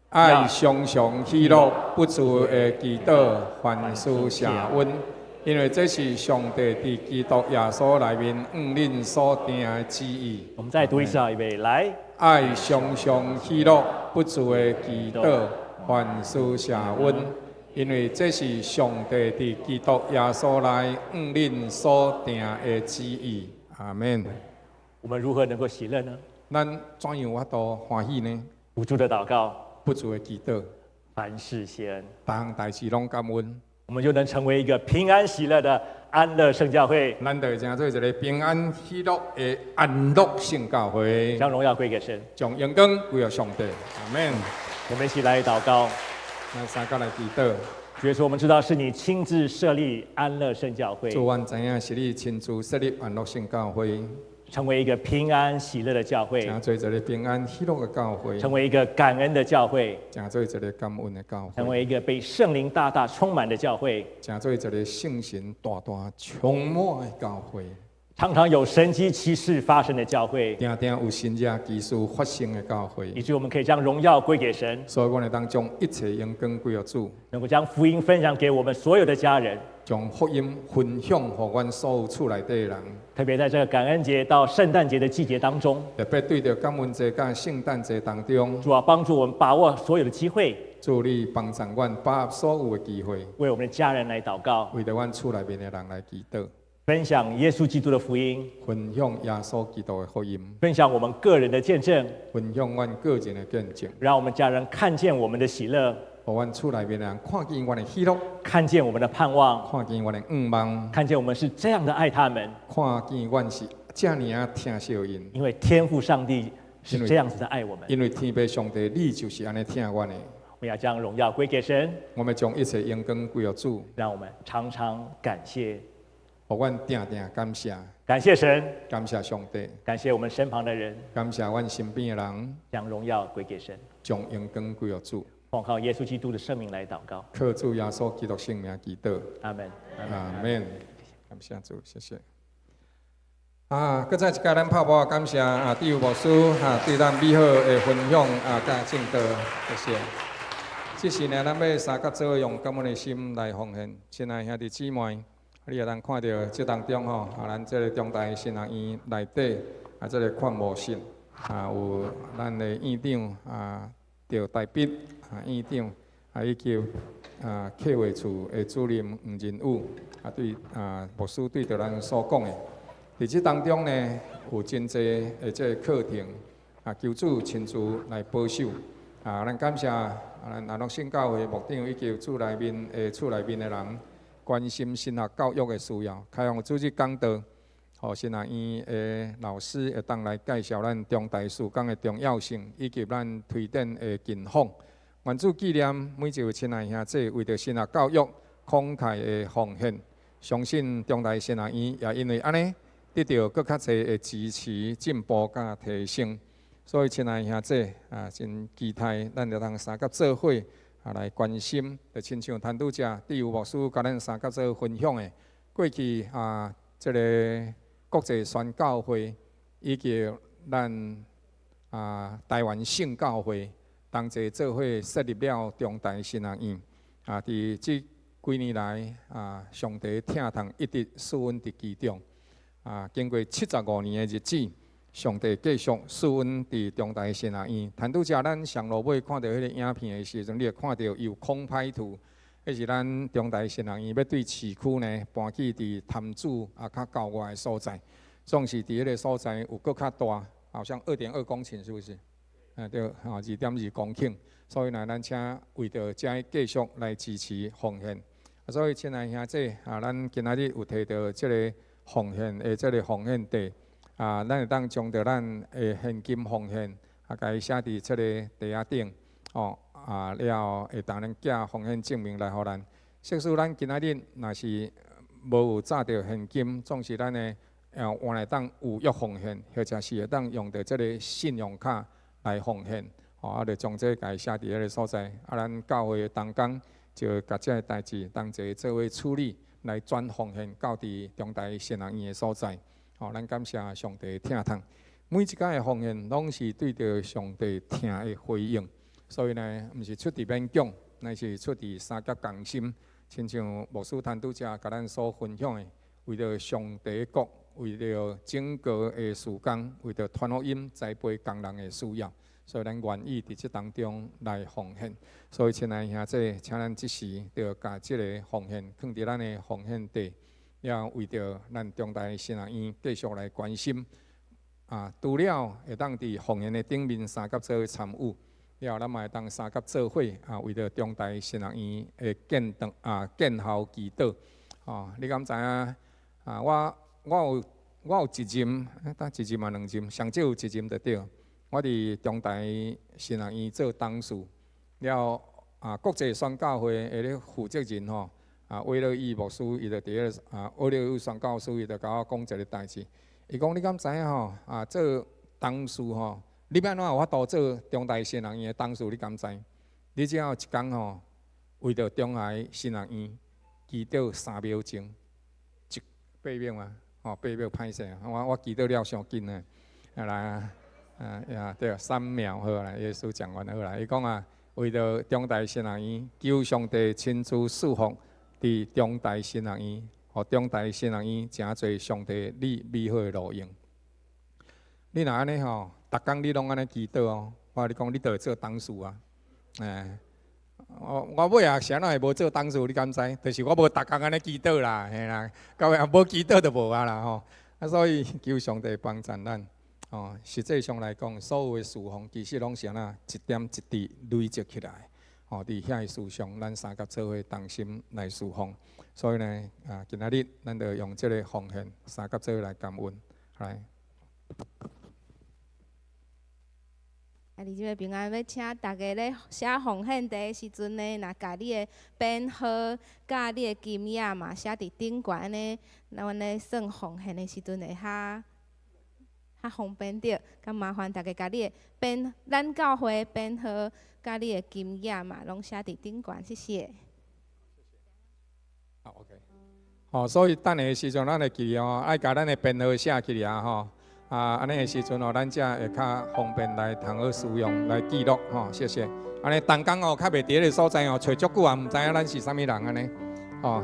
愛常常喜樂，不住的祈禱，凡事謝恩，因為這是上帝佇基督耶穌內面向恁所定的旨意。我們再讀一次啊，預備來。愛常常喜樂，不住的祈禱，凡事謝恩，因為這是上帝佇基督耶穌內向恁所定的旨意。阿門。我們如何能夠喜樂呢？咱怎樣有法度歡喜呢？不住的禱告，不住的祈禱，凡事謝恩，逐項代誌攏感恩，我們就能成為一個平安喜樂的安樂聖教會。咱就會成做一個平安喜樂的安樂聖教會，將榮耀歸給神，將榮光歸予上帝。阿門。我們一起來禱告，咱三個來祈禱。主耶穌，我們知道是你親自設立安樂聖教會，主，阮知影是你親自設立安樂聖教會，成為一個平安喜樂的教會，成做一個平安喜樂的教會，成為一個感恩的教會，成做一個感恩的教會，成為一個被聖靈大大充滿的教會，成做一個聖神大大充滿的教會，常常有神蹟奇事發生的教會，定定有神蹟奇事發生的教會，以致我們可以將榮耀歸給神。所以，阮會當將一切榮光歸予主，能夠將福音分享給我們所有的家人，將福音分享予阮所有厝內底的人。特別在這個感恩節到聖誕節的季節當中，特別對著感恩節佮聖誕節當中，主啊，幫助我們把握所有的機會，主你幫助阮把握所有的機會，為我們的家人來禱告，為著阮厝內面的人來祈禱，分享耶穌基督的福音，分享耶穌基督的福音，分享我們個人的見證，分享阮個人的見證，讓我們家人看見我們的喜樂，予阮厝內面的人看見阮的喜樂，看見我們的盼望，看見阮的盼望，看見我們是這樣的愛他們，看見阮是這爾仔疼惜𪜶。因為天父上帝是這樣子的愛我們。因為天父上帝，你就是按呢疼阮的。我們要將榮耀歸給神，我們將一切榮光歸予主，讓我們常常感謝，予阮定定感謝，感謝神，感謝上帝，感謝我們身旁的人，感謝阮身邊的人，將榮耀歸給神，將榮光歸予主。奉靠耶穌基督的聖名來禱告，靠主耶穌基督聖名祈禱，阿門，阿門。感謝主，謝謝。啊，閣再一擺咱拍鼓感謝啊，志有牧師哈對咱美好的分享啊，佮證道，謝謝。這時呢，咱欲三佮做伙用感恩的心來奉獻，親愛兄弟姊妹，你會當看著這當中吼，啊，咱這個中大神學院內底啊，這個勸募信啊，有咱的院長啊，趙大筆啊，院長啊，以及啊，客戶處的主任黃仁宇啊，對啊，牧師對著咱所講的，佇這當中呢，有真濟的這個課程啊，求主親自來保守啊，咱感謝啊，咱安樂聖教會牧長以及厝內面的人關心神學教育的需要，開放主日講道，予神學院的老師會當來介紹咱中大事工的重要性，以及咱推展的近況。願主紀念每一位親愛兄弟為著神學教育慷慨的奉獻，相信中大神學院也因為按呢得著閣較濟的支持、進步佮提升。所以，親愛兄弟啊，真期待咱會當三佮做伙啊來關心，就親像陳拄才志有牧師共咱三佮做分享的，過去啊，這个國際宣教會以及咱啊台灣聖教會同齊做伙設立了中大神學院啊，佇這幾年來啊，上帝疼痛一直賜恩佇其中啊，經過75年的日子，上帝繼續賜恩佇中大神學院。陳拄才咱上落尾看著彼个影片的時陣，你會看著有空拍圖，彼是咱中台神學院欲對市區呢搬去佇潭子啊較郊外的所在，總是佇彼个所在有閣較大，好像2.2公頃，是不是？啊對，吼2.2公頃，所以呢，咱請為著遮繼續來支持奉獻。所以親愛兄弟啊，咱今仔日有提著這个奉獻的這个奉獻袋啊，咱會當將著咱的現金奉獻啊，共伊寫佇這个袋仔頂，哦啊了後會當咱寄奉獻證明來予咱。即使咱今仔日若是無有紮著現金，總是咱的換來當有約奉獻，或者是會當用著這个信用卡來奉獻，哦啊，就將這共伊寫佇彼个所在，啊，咱教會的同工就共這个代誌同齊做伙處理，來轉奉獻到佇中台神學院的所在。哦，咱感謝上帝疼痛，每一擺的奉獻攏是對著上帝疼的回應，所以呢，毋是出佇勉強，乃是出佇相佮仝心。親像牧師陳拄才共咱所分享的，為著上帝的國，為著整個的事工，為著傳福音、栽培工人的需要，所以咱願意佇這當中來奉獻。所以，親愛兄弟，請咱這時就共這个奉獻囥佇咱的奉獻袋，也為著咱中台神學院繼續來關心。啊，除了會當佇奉獻的頂面相佮做伙參與，了後咱嘛會當相佮做伙啊，為著中台神學院的建堂啊建校祈禱。哦，你敢知影？啊，我有一任，敢一任抑兩任，上少有一任就對。我佇中台神學院做董事，了後啊國際宣教會的咧負責人吼，啊威勒伊牧師，伊就佇咧啊威勒伊宣教師，伊就共我講一个代誌。伊講你敢知影吼？啊做董事吼，你欲按怎有法度做中台神學院的董事？你敢知？你只要一工吼，為著中台神學院祈禱3秒鐘，一8秒嗎？吼，8秒歹勢啊！我祈禱了傷緊啊，來啊，啊呀對，3秒好啦，耶穌講完好啦。伊講啊，為著中台神學院，求上帝親自賜福佇中台神學院，予中台神學院誠濟上帝你美好的路用。你若按呢吼，逐工你攏按呢祈禱哦，我共你講，你就會做董事啊！欸，我尾仔是按怎會無做董事？你敢知？就是我無逐工按呢祈禱啦，嘿啦，到尾仔無祈禱就無啊啦吼。啊，所以求上帝幫助咱。哦，實際上來講，所有的事奉其實攏是按怎一點一滴累積起來。哦，佇遐个事上，咱相佮做伙同心來事奉。所以呢，啊，今仔日咱就用這个奉獻，相佮做伙來感恩，來。啊，弟兄姊妹平安，欲請大家咧寫奉獻袋的時陣呢，若共你的編號、佮你的金額嘛寫佇頂懸，按呢，咱咧算奉獻的時陣會較較方便著。較麻煩大家共你的編，咱教會編號、佮你的金額嘛，攏寫佇頂懸，謝謝。好，OK。好，所以等下時陣，咱會記得哦，愛共咱的編號寫起來吼。啊，按呢的時陣哦，咱才會較方便來通好使用來記錄吼。謝謝。按呢同工哦，較袂佇彼个所在哦，揣足久也毋知影咱是啥物人按呢。哦，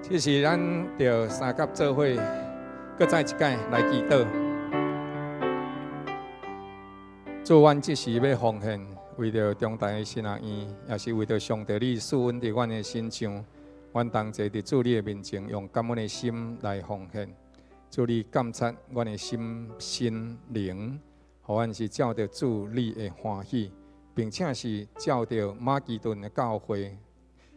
這是咱著相佮做伙，閣再一擺來祈禱。主，阮這時欲奉獻，為著中台神學院，也是為著上帝你賜恩佇阮的身上，阮同齊佇主你的面前，用感恩的心來奉獻。主你鑒察阮的心身靈，予阮是照著主你的歡喜，並且是照著馬其頓的教會。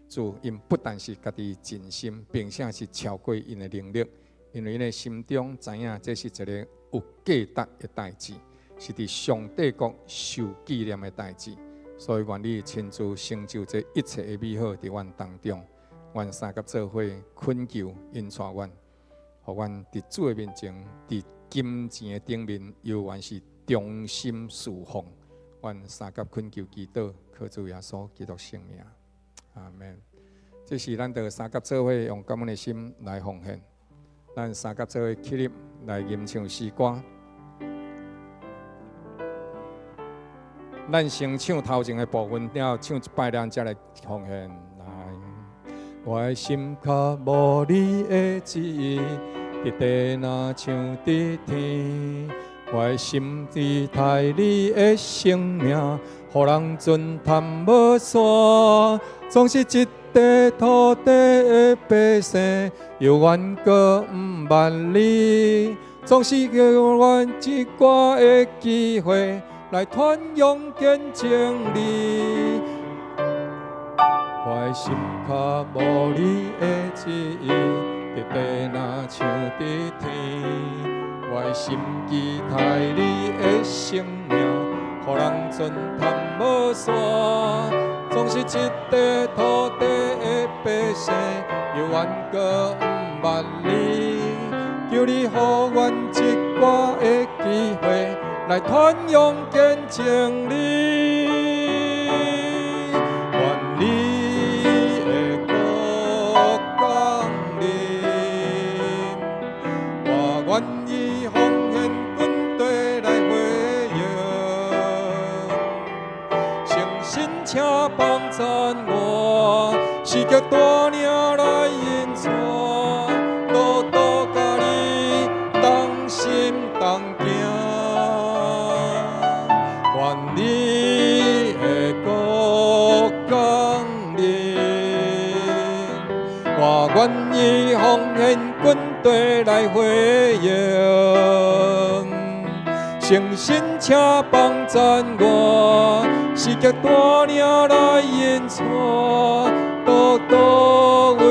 主𪜶不但是家己盡心，並且是超過𪜶的能力，因為𪜶的心中知影這是一个有價值的代誌，是佇上帝國受紀念的代誌。所以願你親自成就這一切的美好佇阮當中，阮相佮做伙懇求𪜶帶阮。予阮佇主的面前，佇金錢的頂面，猶原是忠心事奉。阮相佮懇求祈禱，靠主耶穌基督聖名，阿門。這是咱著相佮做伙用感恩的心來奉獻，咱相佮做伙起立來吟唱詩歌。咱先唱頭前的部分，了後唱一擺了，才來奉獻。來，我的心較無你的旨意，佇地若像佇天，我的心期待你的生命，予人尊探無散。總是這塊土地的百姓，猶原閣毋捌你。總是予阮一寡的機會，來傳揚見證你。我的心較無你的旨意，佇地若像佇天。我的心期待你的生命，予人尊探無散。總是這塊土地的百姓，猶原閣毋捌你。求你予阮一寡的機會，來傳揚見證你。願你的國降臨，我願意奉獻軍隊來回應。誠心請幫贊我，時刻帶領來引帶，路途佮你同心同行。願你的國降臨，我願意奉獻軍隊來回應。誠心請幫贊我，時刻帶領來引帶，獨獨為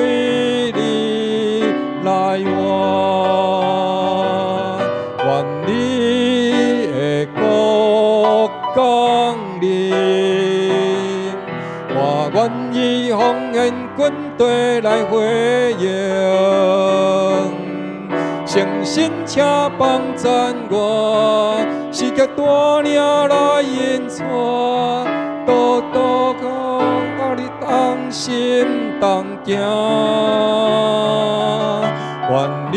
你來活。願你的國降臨，我願意奉獻軍隊來回應。誠心請幫贊我，時刻帶領來引帶，獨獨佮你同心同行。願你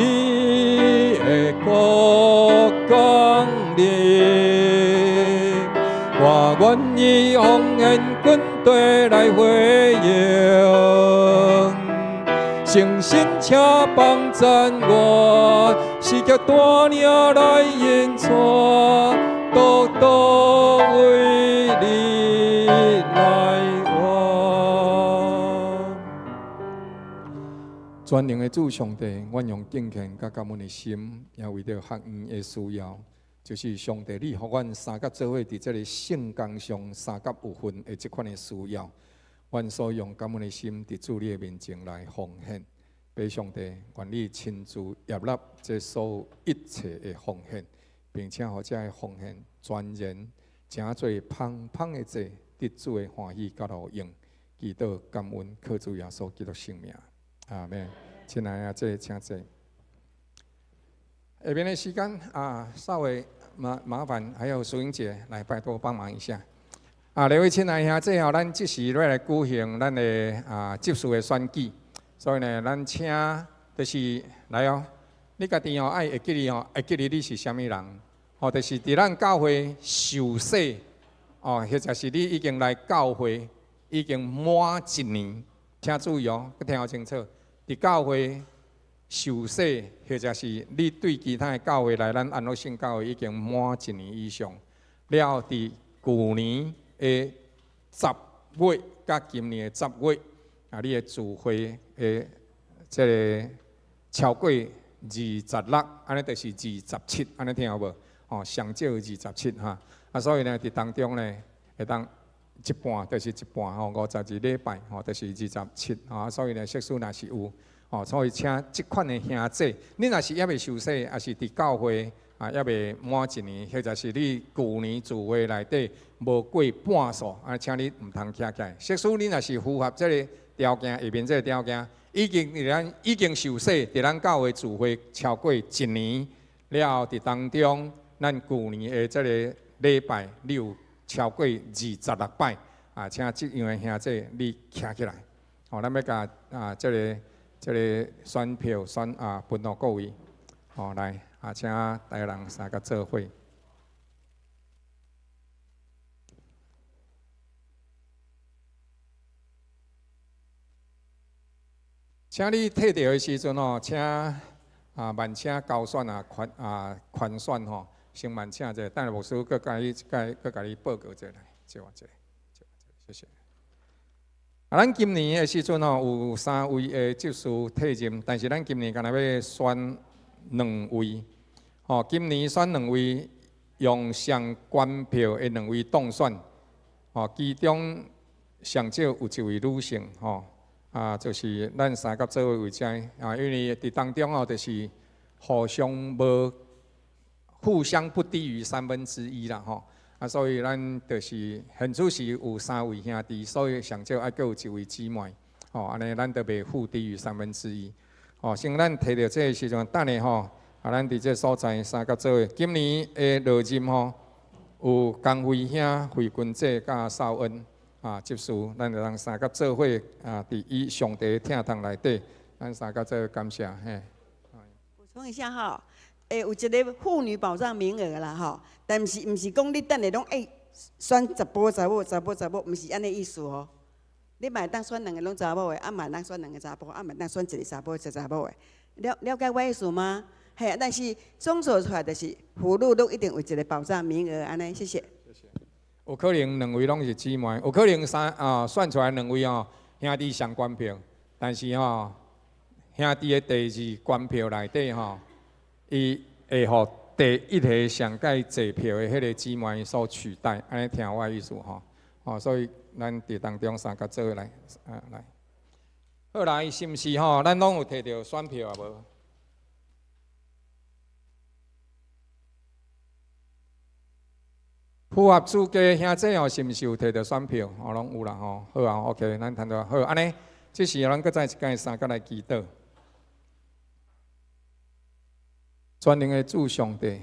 的國降臨，我願意奉獻軍隊來回應。誠心請幫贊我，時刻帶領來引帶，獨獨為你來活。全能的主上帝，阮用敬虔佮感恩的心，也為著學院的需要，就是上帝你予阮三甲做伙佇這个聖工上三甲有份的這款的需要，阮所用感恩的心佇主你的面前來奉獻，父上帝，願你親自悅納這所有一切的奉獻，並且予這个奉獻全然成做芳香的祭，得主的歡喜佮路用。祈禱感恩，靠主耶穌基督聖名，阿們。親愛的姐，請坐。下面的時間啊，稍微麻煩，還有淑英姐來拜託幫忙一下。啊，兩位親愛兄姊吼，咱這時欲來舉行咱的執事的選舉，所以呢，咱請就是來哦，你家己哦愛會記得哦，會記得你是啥物人，吼，就是佇咱教會受洗哦，或者是你已經來教會已經滿一年，請注意哦，閣聽予清楚，佇教會受洗，或者是你對其他的教會來咱安樂聖教會已經滿一年以上，了後佇舊年的10月佮今年的十月，啊，你的聚會的這个超過26，按呢就是二十七，按呢聽有無？哦，上少27哈。啊，所以呢，佇當中呢，會當一半就是一半吼，52禮拜吼，就是二十七吼。所以呢，設使若是有吼，所以請這款的兄姊，你若是猶未受洗，抑是佇教會啊，猶未滿一年，或者是你舊年聚會內底無過半數，啊，請你毋通徛起來。設使你若是符合這个條件，下面這个條件，已經佇咱已經受洗，佇咱教會聚會超過一年了後，佇當中，咱舊年的這个禮拜，你有超過26擺啊，請這樣的兄姊你徛起來。吼，咱欲共啊，這个選票選啊分予各位。吼，來啊，請大家人三個做伙。請你提著的時陣吼，請啊，萬請交選啊，權啊，權選吼，先慢請者，等下牧師閣共你閣共你報告一下來，借我一下，借我一下，謝謝。啊，咱今年的時陣吼，有三位的執事退任，但是咱今年干焦欲選兩位，吼，今年選兩位用上懸票的兩位當選，吼，其中上少有一位女性，吼，啊，就是咱三甲做伙為者，啊，因為佇當中吼，就是互相無互相不低於1/3啦，吼，啊，所以咱就是現此時有三位兄弟，所以上少愛閣有一位姊妹，吼，按呢咱就袂負低於1/3，吼，先咱提著這个時陣，等下吼，啊，咱佇這个所在三甲做伙，今年的落任吼，有江輝兄、惠君姐佮少恩啊，執事，咱就通三甲做伙啊，佇以上帝疼痛內底，咱三甲做伙感謝嘿。補充一下哈。欸，有一个婦女保障名額啦，吼，但是毋是講你等下攏愛選查埔查某查埔查某，毋是按呢意思哦。你嘛會當選兩个攏查某的，啊嘛會當選兩个查埔，啊嘛會當選一个查埔一个查某的。了了解我意思嗎？嘿，但是總數出來就是婦女攏一定有一个保障名額，按呢，謝謝。謝謝。有可能兩位攏是姊妹，有可能三啊選出來兩位哦兄弟上懸票，但是吼兄弟的第二懸票內底吼。伊會予第一个上蓋濟票的彼个姊妹所取代，按呢聽我的意思吼，吼，所以咱佇當中三甲做伙來，啊來，好來，是毋是吼？咱攏有提著選票啊無？符合資格兄弟吼，是毋是有提著選票？吼，攏有啦吼。好啊，OK，咱談到好，按呢，這時咱閣再一擺三甲來祈禱。全能的主上帝，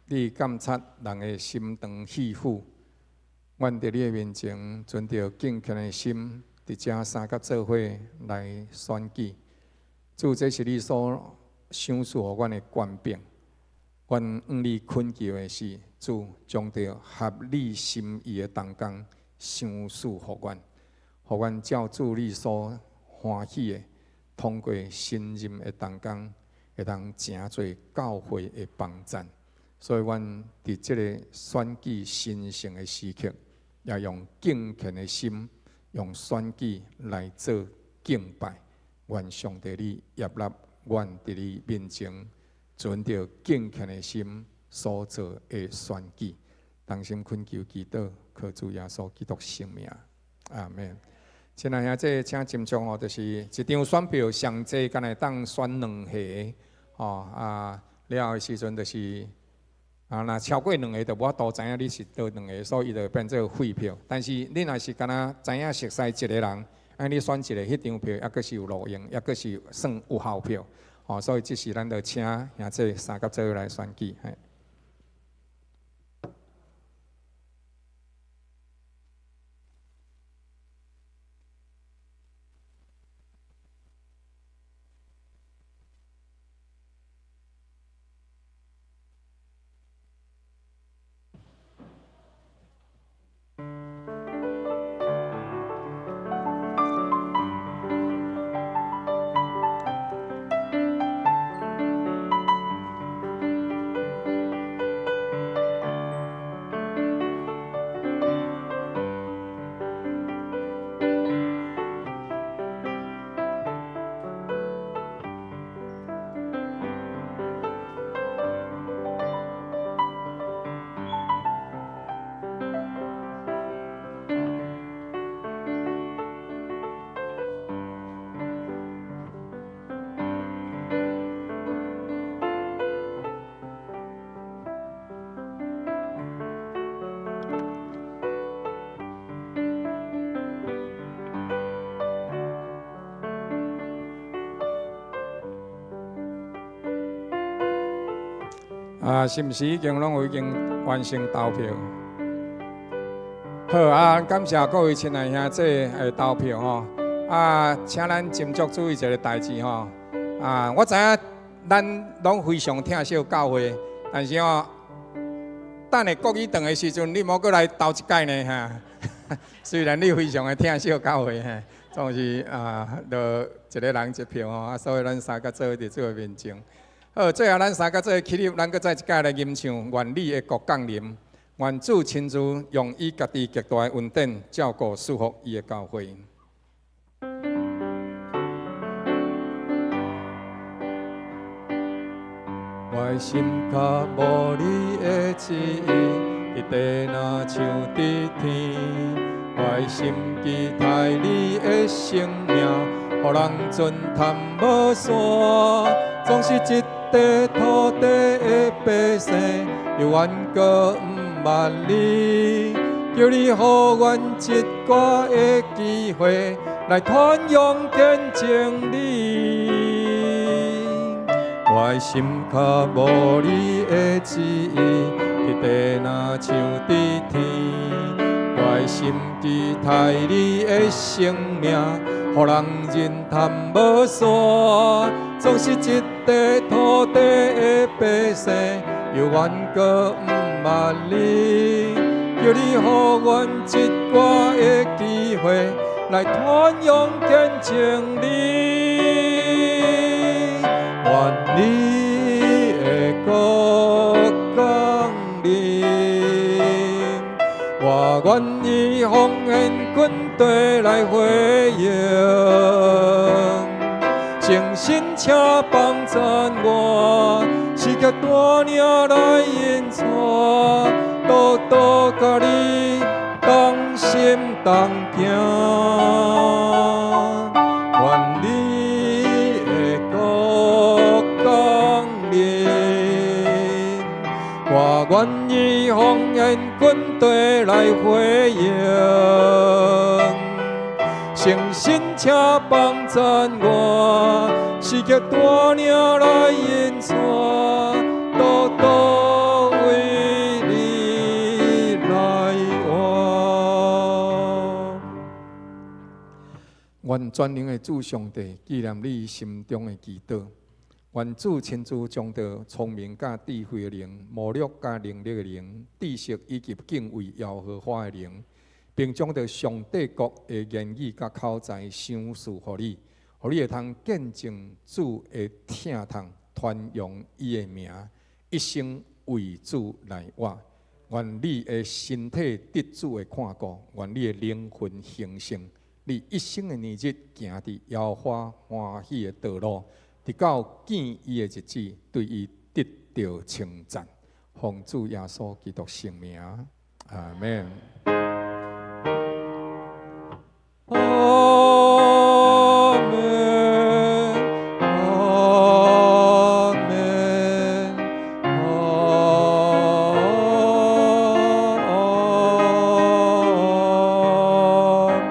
你監察人的心腸肺腑，阮佇你的面前，存著敬虔的心，佇遮三甲做伙來選舉。主，這是你所賞賜予阮的權柄。阮向你懇求的是，主將著合你心意的同工賞賜予阮，予阮照主你所歡喜的，通過信任的同工，會當成做教會的幫贊。所以，阮佇這個選舉神聖的時刻，也用敬虔的心，用選舉來做敬拜。願上帝你悅納阮佇你面前，存著敬虔的心所做的選舉，同心懇求祈禱，靠主耶穌基督聖名，阿們。親愛兄弟，請斟酌吼，就是一張選票上濟，敢會當選兩個，吼啊，了後的時陣就是啊，若超過兩个，就無法度知影你是佗兩个，所以伊就變做廢票。但是你若是敢若知影熟似一个人，按你選一个，彼張票猶閣是有路用，猶閣是算有效票。吼，所以這時咱就請兄弟三甲做伙來選舉。嘿。啊，是毋是已經攏有已經完成投票？好啊，感謝各位親愛兄弟的投票吼。啊，請咱斟酌注意一个代誌吼。啊，我知影咱攏非常疼惜教會，但是吼，等下國語頓的時陣，你莫閣來投一擺呢哈。雖然你非常的疼惜教會嘿，總是啊，就一个人一票吼。啊，所以咱三個做伙佇主的面前。好，最後咱三個做伙起立，咱閣再一擺來吟唱《願你的國降臨》。願主親自用伊家己極大的恩典照顧祝福伊的教會。我的心較無你的旨意，佇地若像佇天。我的心期待你的生命，予人盡探無散。總是這塊土地的百姓，猶原閣毋捌你。求你予阮一寡的機會，來傳揚見證你。我的心較無你的旨意，佇地若像佇天。我的心期待你的生命，予人認探無散。總是這塊土地的百姓，猶原閣毋捌你。求你予阮一寡的機會，來傳揚見證你。願你的國降臨，我願意奉獻軍隊來回應，誠心請幫贊我，時刻帶領來引帶，多多佮你同心同行。願你的國降臨，我願意奉獻軍隊來回應，誠心請幫贊我，時刻帶領來引帶，多多為你來活。願全能的主上帝紀念你心中的祈禱，願主親自將著聰明佮智慧的靈、謀略佮能力的靈、知識以及敬畏耶和華的靈，並將著上帝國的言語佮口才賞賜予你，予你會通見證主的疼痛，傳揚伊的名，一生為主來活。願你的身體得主的看顧，願你的靈魂興盛，你一生的年日行佇耶和華歡喜的道路，直到見伊的日子，對伊得著稱讚。奉主耶穌基督聖名，阿們。阿們，阿們，阿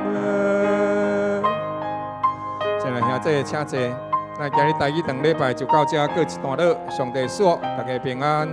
們。親愛兄弟，請坐。咱今日台語堂禮拜就到這，告一段落。上帝賜福，大家平安。